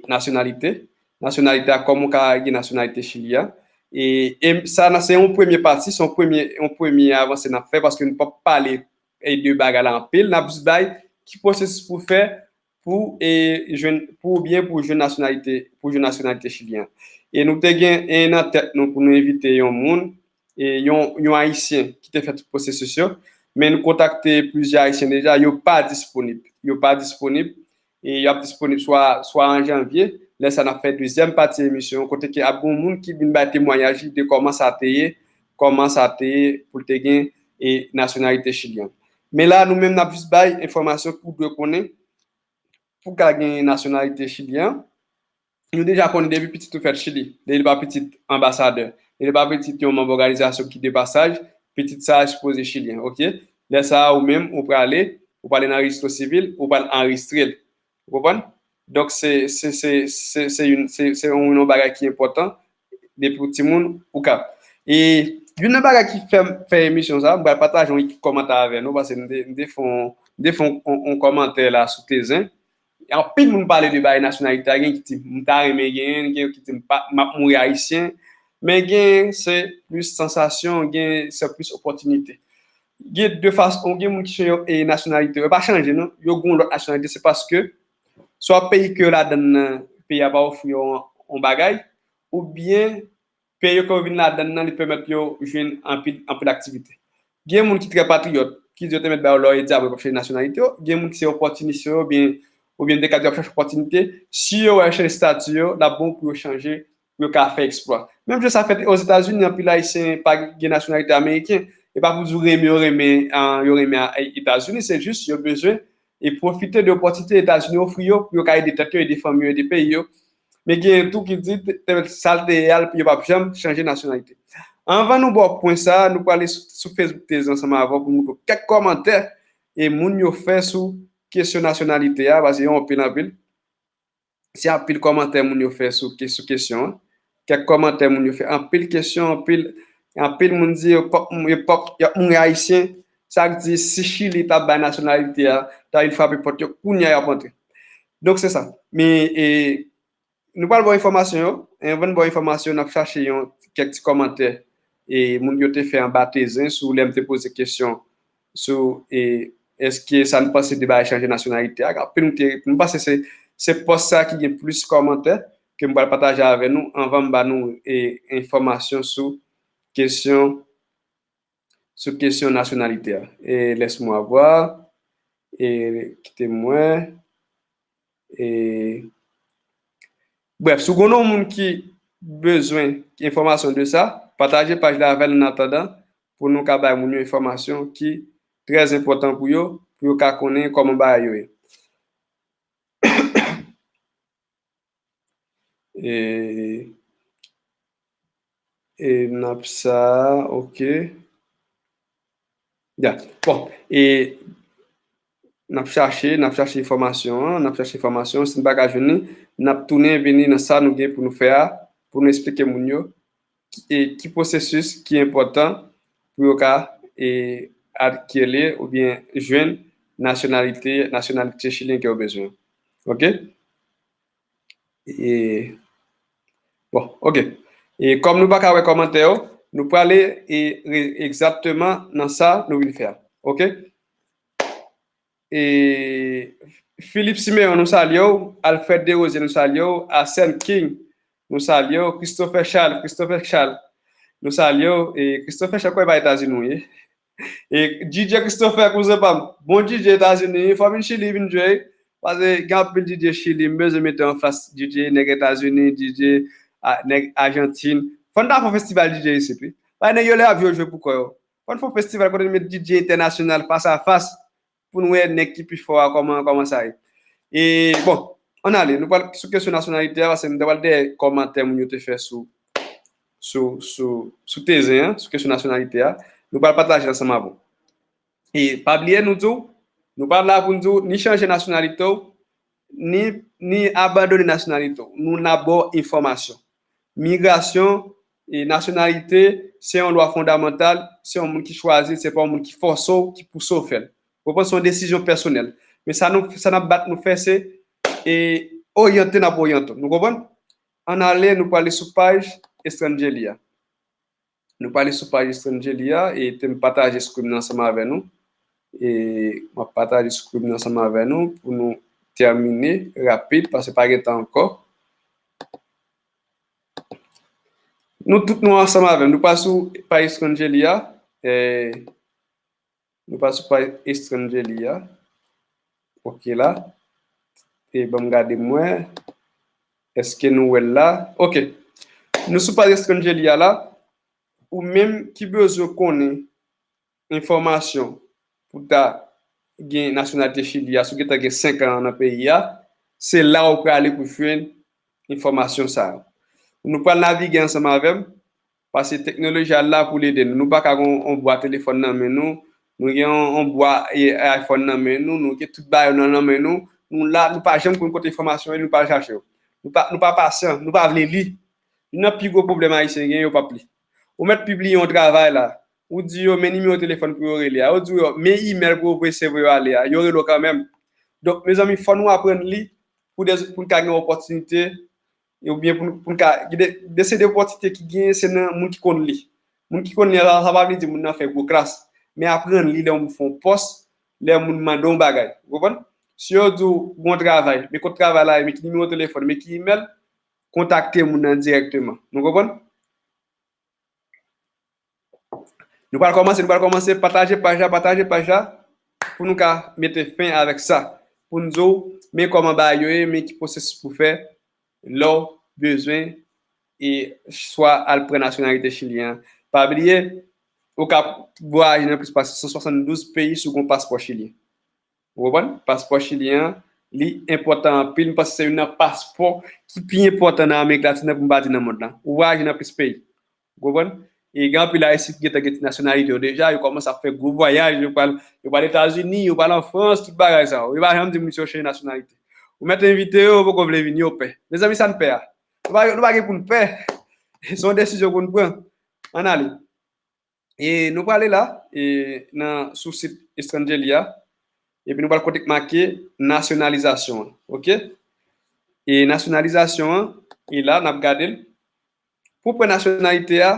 nasyonalite. Nasyonalite a, kòman w ka gen nasyonalite Chili a. E, e sa, se yon premye pati, se yon premye, yon premye avanse n ap fè, paske nou p ap pale, e, de bagay la anpil. N ap jis bay ki pwosesis pou fè pou, e, jwenn, pou oubyen pou jwenn nasyonalite, pou jwenn nasyonalite chilyen an. E nou te gen, e, nan tèt nou pou nou envite yon moun, e, yon, yon Ayisyen ki te fè tout pwosesis yo, men nou kontakte plizyè Ayisyen deja, yo pa disponib. Yo pa disponib, e y ap disponib swa, swa an janvye. Lè sa, n ap fè dezyèm pati emisyon an, kote ke ap gen yon moun ki vin bay temwayaj li de kòman sa te ye, kòman sa te ye pou l te gen, e, nasyonalite chilyen. Men la, nou menm, n ap jis bay enfòmasyon ke w dwe konnen pou w ka gen nasyonalite chilyen an. Nou deja konnen depi pitit ou fèt Chili, depi l pa pitit anbasadè, depi l pa pitit yon manm òganizasyon ki de pasaj, pitit sa a sipoze chilyen, oke? Lè sa a, ou menm, ou prale, ou prale nan rejistro sivil, ou pral anrejistre l. Ou konprann? Donk, se, se, se, se, se youn, se, se yon, yon bagay ki enpòtan. depi w timoun, ou ka. E youn nan bagay ki fè m fè emisyon sa, m pral pataje yon kòmantè avè nou, paske m te, m te fè yon, m te fè yon, yon, yon kòmantè la sou Tezen. Anpil moun pale de bagay nasyonalite a, gen ki di m ta renmen genyen, gen ki di m pa, m ap mouri ayisyen, men gen se plis sansasyon, gen se plis opòtinite. Gen de fason, gen moun ki chanje, e, nasyonalite yo, yo pa chanje non, yo gen yon lòt nasyonalite, se paske swa peyi ke yo ladan nan, peyi a pa ofri yo yon, yon bagay, oubyen peyi yo ke yo vin ladan nan, li pèmèt yo jwenn anpil, anpil aktivite. Gen moun ki trè patriyòt, ki di yo te mèt ba yo lò e dyab, yo p ap chanje nasyonalite yo. Gen moun ki se opòtinis yo, oubyen, oubyen de ka di yo ap chèche opòtinite. Si yo wè yo chanje estati yo, l ap bon pou yo chanje, pou yo ka fè eksplwa. Menm jan sa fèt Ozetazini, anpil Ayisyen pa gen nasyonalite ameriken. E pa pou di yo renmen, yo renmen, ah, yo renmen, ah, Etazini, se jis yo bezwen e pwofite de opòtinite Etazini ofri yo pou yo ka ede tèt yo, ede fanmi yo, ede peyi yo. Men gen tou ki di, te, te, sa l te ye a, yo p ap janm chanje nasyonalite. Anvan nou ba w pwen sa a, nou prale sou, sou Facebook Tezen ansanm avè w pou nou montre w kèk kòmantè e moun yo fè sou kesyon nasyonalite a, paske yo anpil, anpil. Se anpil kòmantè moun yo fè sou, ke-, sou kesyon an. Kèk kòmantè moun yo fè, anpil kesyon, anpil, anpil moun di yo p ap, yo p ap, y ap mouri ayisyen. Sa k di si Chili t ap bay nasyonalite a, ta vin frape pòt yo, kounye a y ap antre. Donk, se sa. Men, e, nou pral ba w enfòmasyon yo. E anvan n ba w enfòmasyon, n ap chache yon, kèk ti kòmantè e moun yo te fè anba Tezen sou lè m te poze kesyon sou, e, èske sa n panse de bagay chanje nasyonalite a. Anpil moun te, m panse se, se pòs sa ki gen plis kòmantè ke m pral pataje avè nou anvan m ba nou, e, enfòmasyon sou kesyon, sou kesyon nasyonalite a. E, laisse-moi voir. E, kite m wè. E, brèf, si w gen yon moun ki bezwen enfòmasyon de sa, pataje paj la avè l annatandan pou nou ka bay moun yo enfòmasyon ki trè enpòtan pou yo, pou yo ka konnen kòman bagay yo ye. E, e n ap sa, ok. Ya. Bon, e n ap chache, n ap chache enfòmasyon an, n ap chache enfòmasyon. Si n pa ka jwenn li, n ap tounen vini nan sa nou gen pou nou fè a, pou nou eksplike moun yo ki, e, ki pwosesis ki enpòtan pou yo ka, e, adkeri oubyen jwenn nasyonalite, nasyonalite chilyen ke yo bezwen. Ok? E, bon, ok. E kòm nou pa ka wè kòmantè yo, nou prale e, re-, egzakteman nan sa nou vin fè a. Ok? E Philippe Siméon, nou salye w. Alfred Desrosiers, nou salye w. Arsène King, nou salye w. Christopher Charles, Christopher Charles, nou salye w. E Christopher Charles, kwè pa Etazini w ye. E D J Christopher, kouzen pa m. Bon D J Etazini, fò vin Chili, vin jwe. Paske gen anpil D J Chili, m bezwen mete anfas D J nèg Etazini, D J a, nèg Ajantin. Fò n ta fè yon festival D J isit, wi. Paske nèg yo lè ap jwe, yo jwe pou kò yo. Fò n fè yon festival kote n met D J entènasyonal fas a fas pou n wè nèg ki pi fò a kòman, kòman sa ye. E, bon, ann ale, nou pral sou kesyon nasyonalite a, paske m te pral dèyè kòmantè moun yo te fè sou, sou, sou, sou Tezen an, sou kesyon nasyonalite a. Nou pral pataje l ansanm avè w. E pa bliye, nou di w, nou pa la pou n di w ni chanje nasyonalite w, ni, ni abandone nasyonalite w. Nou la ba w enfòmasyon. Migrasyon e nasyonalite, se yon lwa fondamantal, se yon moun ki chwazi l, se pa yon moun ki fòse w, ki pouse w fè l. Ou konprann? Se yon desizyon pèsonèl. Men sa nou, sa n ap bat nou fè, se, e, oryante n ap oryante w. Nou konprann? Ann ale, nou prale sou paj Estrangeli a. Nou prale sou paj Estrangeli a, e te m pataje screen nan ansanm avè nou. E m ap pataje screen nan ansanm avè nou pou nou tèmine rapid, paske pa gen tan ankò. Nou tout nou ansanm avè m. Nou pral sou paj Estrangeli a. E nou pral sou paj Estrangeli a. Ok la. E ban m gade m wè. Èske nou wè l la? Ok. Nou sou paj Estrangeli a la. Ou menm ki bezwen konnen enfòmasyon pou ta gen nasyonalite Chili a, si w gentan gen senk an nan peyi a, se la w prale pou jwenn enfòmasyon sa yo. Nou pral navige ansanm avè m, paske teknoloji a la pou l ede nou. Nou pa ka gen yon, yon bwa telefòn nan men nou, nou gen yon, yon bwa, e, iPhone nan men nou, nou gen tout bagay nan, nan men nou, nou la, nou pa janm konn kote enfòmasyon yo, nou pa chache yo. Nou pa, nou pa pasyan, nou pa vle li. Youn nan pi gwo pwoblèm Ayisyen gen, yo p ap li. Ou mèt pibliye yon travay la, ou di yo men nimewo telefòn pou yo rele a, ou di yo men imèl pou yo voye CV yo ale a, yo rele w kanmenm. Donk, mezanmi, fò nou aprann li pou, de, pou n ka gen opòtinite, oubyen pou, n- pou n ka, gen de, de se de opòtinite ki genyen, se nan moun ki konn li. Moun ki konn li, sa, sa pa vle di moun nan fè gwo klas, men aprann li lè yon moun fè yon pòs, lè yon moun mande yon bagay. Ou konprann? Si yo di w gen yon travay, men kot travay la ye, men ki nimewo telefòn, men ki imèl, kontakte moun nan dirèkteman. Nou konprann? Nou pral kòmanse, nou pral kòmanse. Pataje paj la, pataje paj la, pou nou ka mete fen avèk sa. Pou n di w, men kòman bagay yo ye, men ki pwosesis pou fè, lè w bezwen, e swa al pran nasyonalite chilyen an. Pa bliye, ou ka vwayaje nan plis pase san swasanndouz peyi si w gen yon paspò chilyen. Ou konprann? Paspò chilyen an, li enpòtan anpil. M panse se youn nan paspò ki pi enpòtan nan Amerik Latin nan, pou m pa di nan mond lan. Ou vwayaje nan plis peyi. Ou konprann? E gen anpil Ayisyen ki gentan gen ti nasyonalite yo deja, yo kòmanse ap fè gwo vwayaj, yo pral, yo pral Etazini, yo pral an Frans, tout bagay sa yo. Yo pa janm di moun si yo chanje nasyonalite. Ou mèt envite yo, yo poko vle vini, yo pè. Mezanmi, sa n pè a? Nou pa, nou pa gen pou n pè. Se yon desizyon pou n pran. Ann ale. E nou prale la, e nan, sou sit Estrangeli a, epi nou pral kote k make nasyonalizasyon an, oke? E nasyonalizasyon an, e la, n ap gade l. Pou pran nasyonalite a,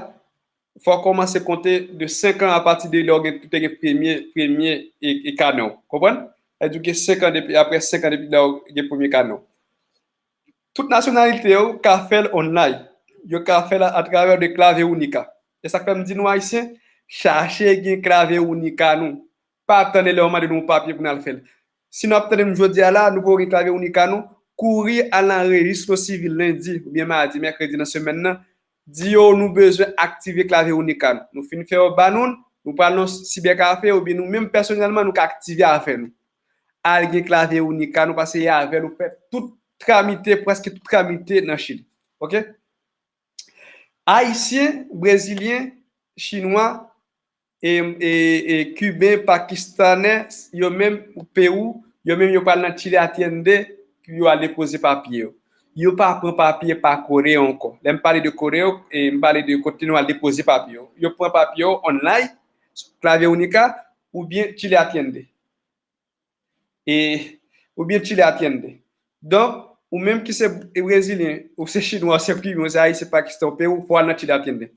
fò w kòmanse konte de senk an apati de lè w gen, te gen premye, premye e, e kanè w. Konprann? Sa vle di w gen senk an depi, apre senk an depi lè w gen premye kanè w. Tout nasyonalite yo ka fè l online. Yo ka fè l atravè de Clave Única. E sa k fè m di nou Ayisyen, chache gen Clave Única nou. Pa atann lè yo mande nou yon papye pou n al fè l. Si n ap tande m jodi a la, nou poko gen Clave Única nou, kouri al nan rejistro sivil lendi oubyen madi, mèkredi nan semèn nan, di yo nou bezwen aktive Clave Única nou. Nou fin fè yo ba nou, nou pral nan sibèkafe oubyen nou menm pèsonèlman nou ka aktive afè nou. Al gen Clave Única nou, paske e avè l ou fè tout tramite, prèske tout tramite nan Chili. Oke? Ayisyen, Brezilyen, Chinwa, e, e, e Kiben, Pakistanè, yo menm, Pewou, yo menm yo pral nan Chile Atiende pou yo al depoze papye yo. Yo pa pran papye pa koreo ankò. Lè m pale de koreo, e m pale de kote nou al depoze papye yo. Yo pran papye yo online, Clave Única, oubyen Chile Atiende. E, oubyen Chile Atiende. Donk, ou menm ki se Brezilyen, ou se Chinwa, ou se Kiben, ou se Ayisyen, Pakistan, ou Pewou, fò w al nan Chile Atiende.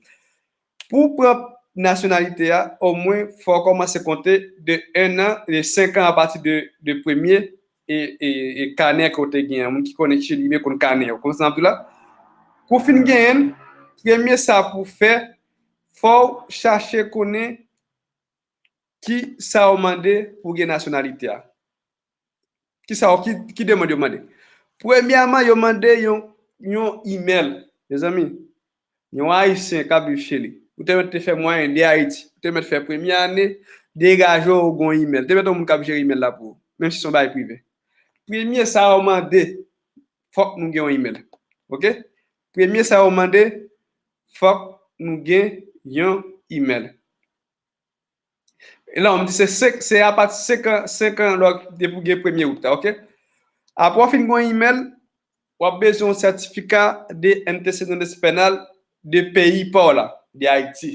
Pou w pran nasyonalite a, omwen, fò w kòmanse konte de en an, de senk an apati de, de premye e, e, e kanè ke w te gen an. Moun ki konnen Chili byen konn kanè yo. Kòman sa n ap di la? Pou w fin genyen l, premye sa pou w fè, fò w chache konnen ki sa yo mande pou w gen nasyonalite a. Ki sa yo, ki, ki demann yo mande? Premyèman, yo mande yon, yon imèl. Mezanmi, yon Ayisyen k ap viv Chili, ou te mèt te fè mwayen de Ayiti, ou te mèt fè premye ane, degaje w, ou gen yon imèl. Te mèt yon moun k ap jere imèl la pou ou, menm si se yon bagay prive. Premye sa yo mande, fòk nou gen yon imèl. Oke? Premye sa yo mande, fòk nou gen yon imèl. E la, m di se senk, se apati senk an, senk an lè w, depi w gen premye wout la, oke? Apre w fin gen yon imèl, w ap bezwen yon sètifika de antecedentes penal de peyi pa w la, de Ayiti.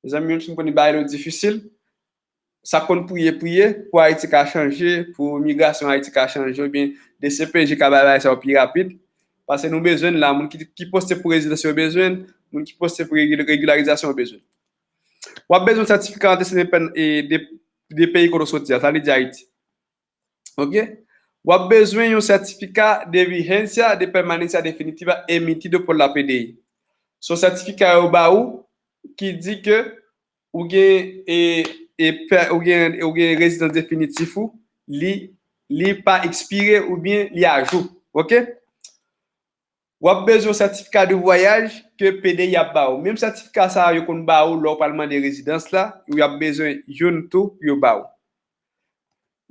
Mezanmi, menm si m konnen bagay yo difisil, sa konn priye, priye, pou Ayiti ka chanje, pou migrasyon Ayiti ka chanje, oubyen D C P J ka bay bagay sa yo pi rapid. Paske nou bezwen l la, moun ki, ki poste pou rezidans yo bezwen l, moun ki poste pou regi-, regilarizasyon yo bezwen l. W ap bezwen sètifika antesede pen-, e, de, de peyi kote w soti a, sa vle di Ayiti. Oke? W ap bezwen yon sètifika de vigencia de permanencia definitiva emitido por la P D I. Se yon sètifika yo ba ou ki di ke ou gen, e, e, pè-, ou gen, ou gen rezidans definitif ou, li, li pa ekspire oubyen li ajou. Oke? W ap bezwen yon sètifika de vwayaj ke P D I ap ba ou. Menm sètifika sa a yo konn ba ou lè w pral mande rezidans la, y ap bezwen youn tou pou yo ba ou.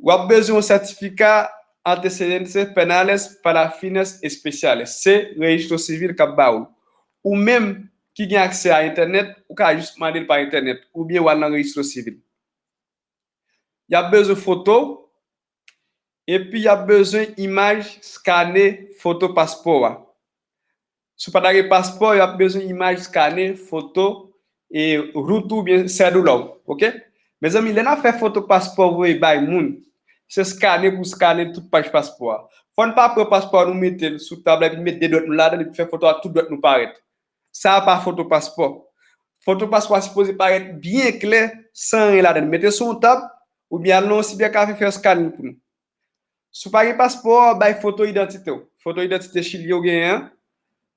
W ap bezwen yon sètifika antecedentes penales para fines especiales. Se rejistro sivil k ap ba ou l. Ou menm ki gen aksè a entènèt, ou ka jis mande l pa entènèt, oubyen w al nan rejistro sivil. Y ap bezwen foto, epi y ap bezwen imaj skane foto paspò a. Si w pa ta gen paspò, y ap bezwen imaj, skane, foto, e rout ou oubyen sèdoula w, oke? Mezanmi, lè n ap fè foto paspò voye bay moun, se skane pou skane tout paj paspò a. Fò n pa pran paspò a, nou mete l sou tab la, epi n met de dwèt nou ladan l, epi fè foto a tout dwèt nou parèt. Sa a pa foto paspò. Foto paspò a sipoze parèt byen klè, san anyen ladan l. Mete l sou yon tab, oubyen al nan yon sibèkafe, fè yo skane l pou nou. Si w pa gen paspò, w ap bay foto idantite w. Foto idantite chilyen w genyen an.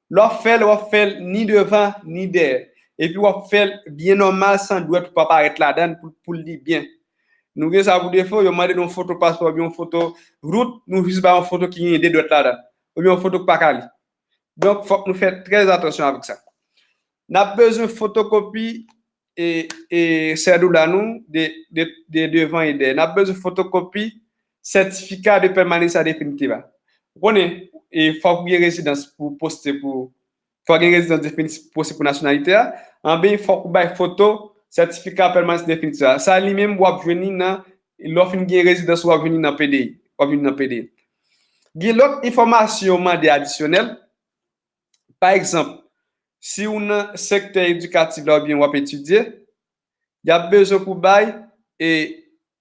Lè w ap fè l, w ap fè l ni devan, ni dèyè. Epi w ap fè l byen nòmal, san dwèt ou pa parèt ladan l pou, pou l li byen. Nou gen sa pou defo, yo mande nou yon foto paspò, oubyen yon foto rout, nou jis bay yon foto ki gen de dwèt ladan l. Oubyen yon foto k pa ka li. Donk, fòk nou fè trè atansyon avèk sa. N ap bezwen fotokopi e, e sèdoula nou de, de, de devan e dèyè. N ap bezwen fotokopi sètifika de pèmanans definitif la. Ou konnen, e fòk ou gen rezidans pou poste pou, fòk gen rezidans definitif pou poste pou nasyonalite a. Anben, fòk ou bay foto sètifika pèmanans definitif la. Sa li menm, w ap jwenn li nan, lè w fin gen rezidans, w ap jwenn li nan P D I. W ap jwenn li nan P D I. Gen lòt enfòmasyon yo mande adisyonèl. Pa egzanp, si w nan sektè edikatif la oubyen w ap etidye, y ap bezwen pou bay e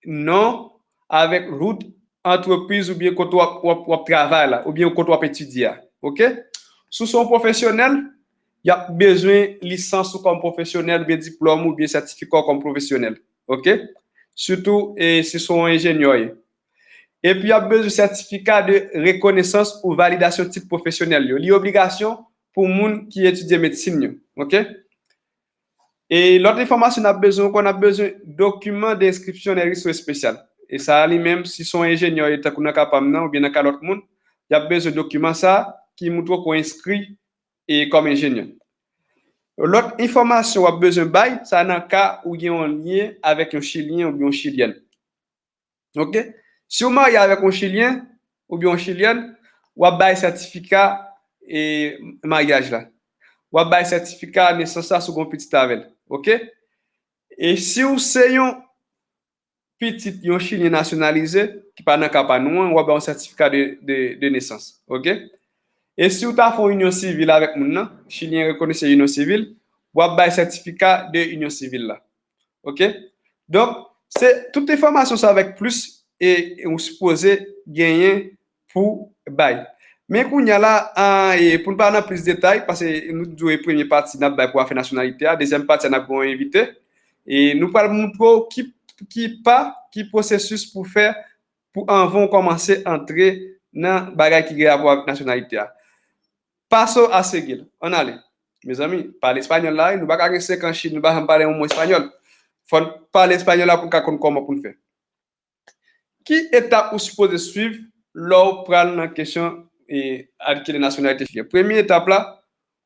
non avèk rout antrepriz oubyen kote w ap, w ap, w ap travay la, oubyen kote w ap etidye a. Oke? Si w se yon pwofesyonèl, y ap bezwen lisans ou kòm pwofesyonèl, oubyen diplòm ou, oubyen sètifika w kòm pwofesyonèl. Oke? Sitou, e, si w se yon enjenyè w ye. Epi, y ap bezwen sètifika de rekonesans ou validasyon tit pwofesyonèl yo. Li obligasyon pou moun ki etidye medsin yo. Oke? E lòt enfòmasyon n ap bezwen ankò, n ap bezwen dokiman de enskripsyon nan rezo espesyal. E sa a li menm, si se yon enjenyè w ye, tankou nan ka pa m nan, oubyen nan ka lòt moun, y ap bezwen dokiman sa a ki montre w ke w enskri e kòm enjenyè. Lòt enfòmasyon w ap bezwen bay, sa nan ka ou gen yon lyen avèk yon chilyen oubyen yon chilyèn. Oke? Si w marye avèk yon chilyen oubyen yon chilyèn, w ap bay sètifika e maryaj la. W ap bay sètifika nesans la si w gen yon pitit avè l. Oke? E si w se yon pitit yon chilyen nasyonalize, ki pa nan ka pa nou an, w ap bay yon sètifika de, de, de nesans. Oke? E si w ta fè yon inyon sivil avèk moun nan, chilyen rekonèt se inyon sivil, w ap bay sètifika de inyon sivil la. Oke? Donk, se tout enfòmasyon sa avèk plis e, e ou sipoze genyen pou bay. Men kounye a la, a, e pou n pa nan plis detay, paske nou di w e premye pati n ap bay pou afè nasyonalite a, dezyèm pati a n ap gen yon envite. E nou pral montre w ki, ki pa, ki pwosesis pou fè pou anvan w kòmanse antre nan bagay ki gen rapò avèk nasyonalite a. Paso a seguir. Ann ale. Mezanmi, pale espanyòl la, wi. Nou pa ka gen senk an Chin, nou pa janm pale yon mo espanyòl. Fò n pale espanyòl la pou n ka konn kòman pou n fè. Ki etap ou sipoze swiv lè w pral nan kesyon e, adkeri nasyonalite chilyen? Premye etap la,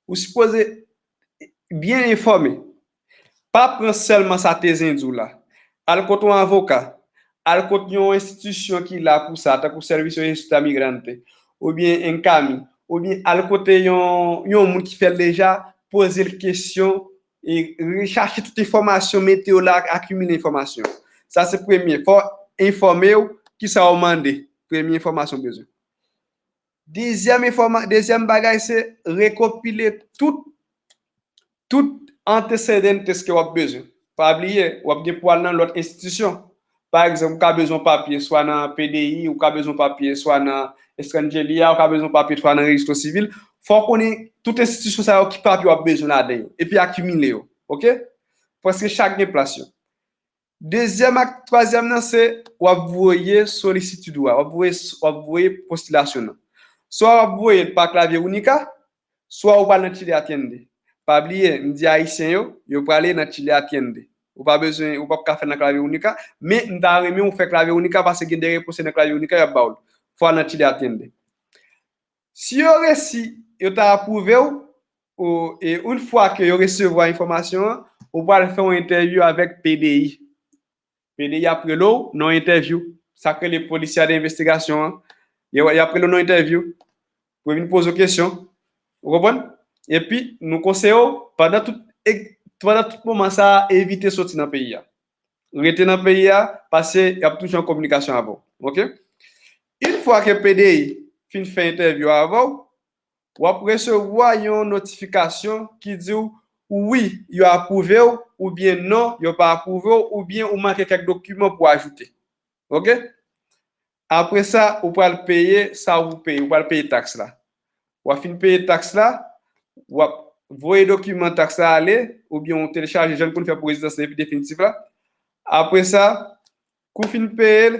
ou sipoze byen enfòme. Pa pran sèlman sa te zen di w la. Al kot yon avoka, al kot yon enstitisyon ki la pou sa, tankou Servicio Justicia Migrante, oubyen ENCAMI, oubyen al kote yon, yon moun ki fè l deja, poze l kesyon, e rechache tout enfòmasyon, mete yo la, akimile enfòmasyon. Sa se premye. Fò enfòme w kisa w mande. Premye enfòmasyon w bezwen. Dezyèm enfòma-, dezyèm bagay se rekopile tout, tout antecedentes ke w ap bezwen. Pa bliye, w ap gen pou al nan lòt enstitisyon. Pa egzanp, ou ka bezwen papye swa nan P D I, ou ka bezwen papye swa nan Estranjeria, ou ka bezwen papye swa nan rejistro sivil. Fò w konnen tout enstitisyon sa yo ki papye w ap bezwen ladan yo, epi akimile yo. Oke? Paske chak gen plas yo. Dezyèm ak twazyèm nan se w ap voye solisitid ou a, w ap voye, w ap voye postilasyon nan. Swa w ap voye l pa klavye unica, swa ou pral nan Chile Atiende. Pa bliye, m di Ayisyen yo, yo prale nan Chile Atiende. Ou pa bezwen, ou p ap ka fè nan klavye unica, men m ta renmen ou fè klavye unica paske gen de repons nan klavye unica y ap ba w l. Fò w al nan Chile Atiende. Si yo resi, yo ta apwouve w, ou, e yon fwa ke yo resevwa enfòmasyon an, ou pral fè yon entèvyou avèk P D I. P D I ap rele w nan yon entèvyou. Sa k rele polícia de investigación an. Y, y ap rele w nan yon entèvyou pou yo vin poze w kesyon. Ou konprann? Epi, nou konseye w, pandan tout, e, pandan tout moman sa a, evite soti nan peyi a. Rete nan peyi a, paske y ap toujou an kominikasyon avè w. Oke? Yon fwa ke P D I fin fè entèvyou avè w, w ap resevwa yon notifikasyon ki di w wi, yo apwouve w, oubyen non, yo pa apwouve w, oubyen ou manke kèk dokiman pou ajoute. Oke? Apre sa, ou pral peye sa ou peye, ou pral peye taks la. W ap fin peye taks la, w ap voye dokiman taks la ale, oubyen ou telechaje jan pou n fè pou rezidans epi definitif la. Apre sa, kou fin peye l,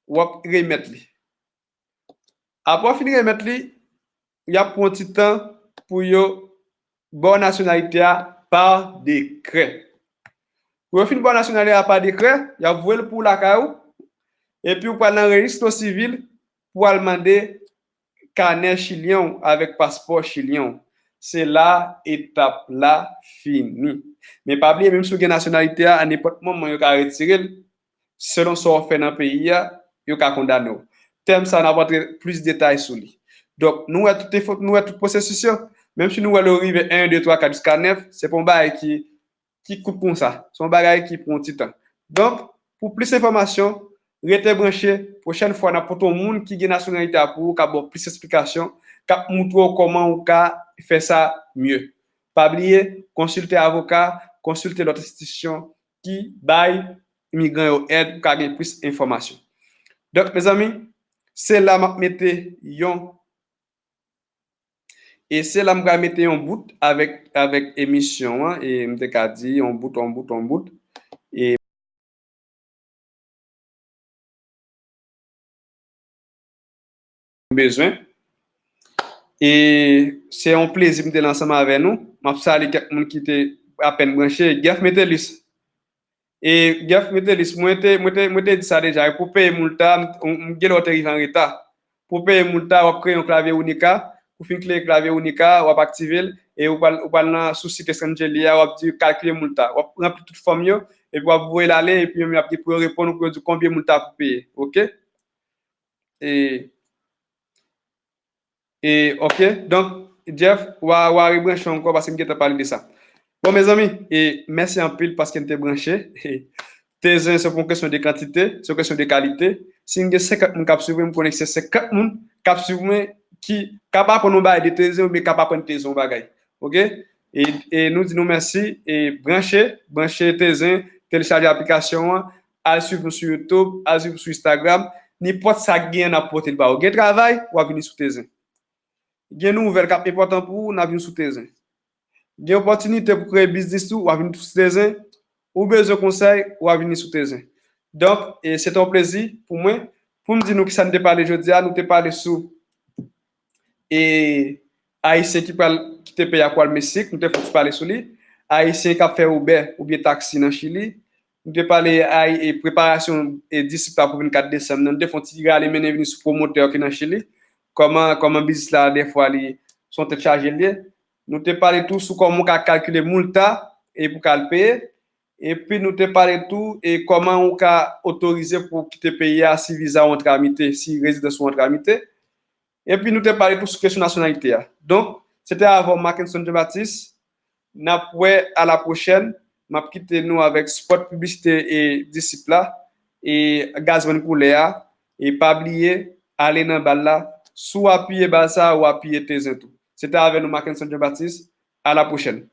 w ap remèt li. Apre w fin remèt li, y ap pran ti tan pou yo ba w nasyonalite a pa dekrè. Pou yo fin ba w nasyonalite a pa dekrè, y ap voye l pou w lakay ou, epi w pral nan rejistro sivil pou w al mande kanè chilyen w avèk paspò chilyen w. Se la etap la fini. Men pa bliye, menm si w gen nasyonalite a, a nenpòt moman yo ka retire l, selon sa w fè nan peyi a, yo ka kondane w. Tèm sa a, n ap antre plis detay sou li. Donk, nou wè tout efò, nou wè tout pwosesis yo. Menm si nou wè l rive en, de, twa, kat, jiska nèf, se pa yon bagay ki, ki kout konsa. Se yon bagay ki pran ti tan. Donk, pou plis enfòmasyon, rete branche. Pwochèn fwa, n ap pote yon moun ki gen nasyonalite a pou ou, k ap ba w plis esplikasyon, k ap montre w kòman ou ka fè sa mye. Pa bliye, konsilte avoka, konsilte lòt enstitisyon ki bay imigran yo èd pou ka gen plis enfòmasyon. Donk, mezanmi, se la m ap mete yon, e se la m pral mete yon bout avèk, avèk emisyon an, e m te ka di yon bout, yon bout, yon bout. E bezwen. E se yon plezi m te la ansanm avè nou. M ap salye kèk moun ki te apèn branche. Jeff Metellus. E Jeff Metellus, mwen te, mwen te, mwen te di sa deja, e pou peye moulta, m, m gen lè w te rive an reta. Pou peye moulta, w ap kreye yon klavye Unica. Pou fin kreye klavye Unica, w ap aktive l, e ou pral, ou pral nan sou sit Estrangeli a, w ap di kalkile moulta. W ap ranpli tout fòm yo, epi w ap voye l ale, epi yo menm y ap gen pou yo reponn ou pou yo di w konbyen moulta pou peye. Oke? E, e, oke. Donk, Jeff, w a, w a rebranche ankò paske m gentan pale de sa. Bon, mezanmi, e, mèsi anpil paske n te branche. Tezen, se pa yon kesyon de kantite, se yon kesyon de kalite. Si n gen senkant moun k ap swiv mwen, m konnen se senkant moun k ap swiv mwen ki k ap aprann yon bagay de Tezen oubyen k ap aprann Tezen yon bagay. Oke? E, e nou di nou mèsi, e branche, branche Tezen, telechaje aplikasyon an, al swiv nou sou YouTube, al swiv nou sou Instagram, nenpòt sa k genyen n ap pote l ba ou. Gen travay, w ap vini sou Tezen. Gen nouvèl k ap enpòtan pou ou, n ap vin sou Tezen. Gen opòtinite pou kreye biznis ou, w ap vin sou Tezen. Ou bezwen konsèy, w ap vini sou Tezen. Donk, e, se te yon plezi pou mwen, pou m di nou kisa n te pale jodi a, nou te pale sou, e, Ayisyen ki pral kite peyi a pou al Meksik, nou te fè ti pale sou li. Ayisyen k ap fè Uber oubyen taksi nan Chili. Nou te pale a, e, preparasyon, e, disip la pou vennkat desanm nan. Nou te fè yon ti rale mennen vini sou pwomotè ki nan Chili. Kòman, kòman biznis la, dèfwa, li, se yon tèt chaje l ye. Nou te pale tou sou kòman w ka kalkile moulta e pou w ka al peye. Epi nou te pale tou e kòman w ka otorize pou w kite peyi a si viza w an tramite, si rezidans ou an tramite. Epi nou te pale tou sou kesyon nasyonalite a. Donk, se te avè w Mackenson Jean Baptiste. N ap wè a la pwochèn. M ap kite nou avèk spòt piblisite e disip la, e gazman koulè a, e pa bliye, ale nan bal la. Si w apiye bal sa, w apiye Tezen tou. Se te avè nou Mackenson Jean Baptiste. A la pwochèn.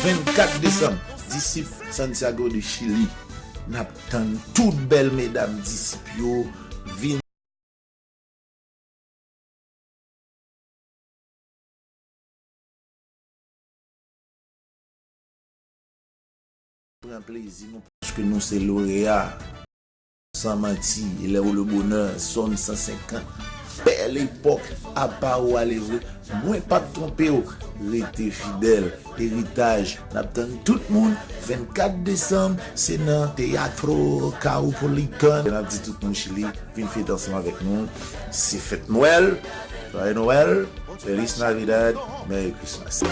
Vennkat desanm, disip Santiago de Chili. N ap tann tout bèl medam disip yo vin pran plezi nou paske nou se loreya. San manti, lè ou le bonè, zòn san senkant. Bèl epòk, apa ou ale vre. Mwen p ap twonpe w. Rete fidèl. Eritaj, n ap tann tout moun vennkat desanm, se nan Teatro Caupolicán. N ap di tout moun Chili, vin fete ansanm avèk nou. Se fèt Nwèl, Joyeux Noël, Feliz Navidad, Merry Christmas.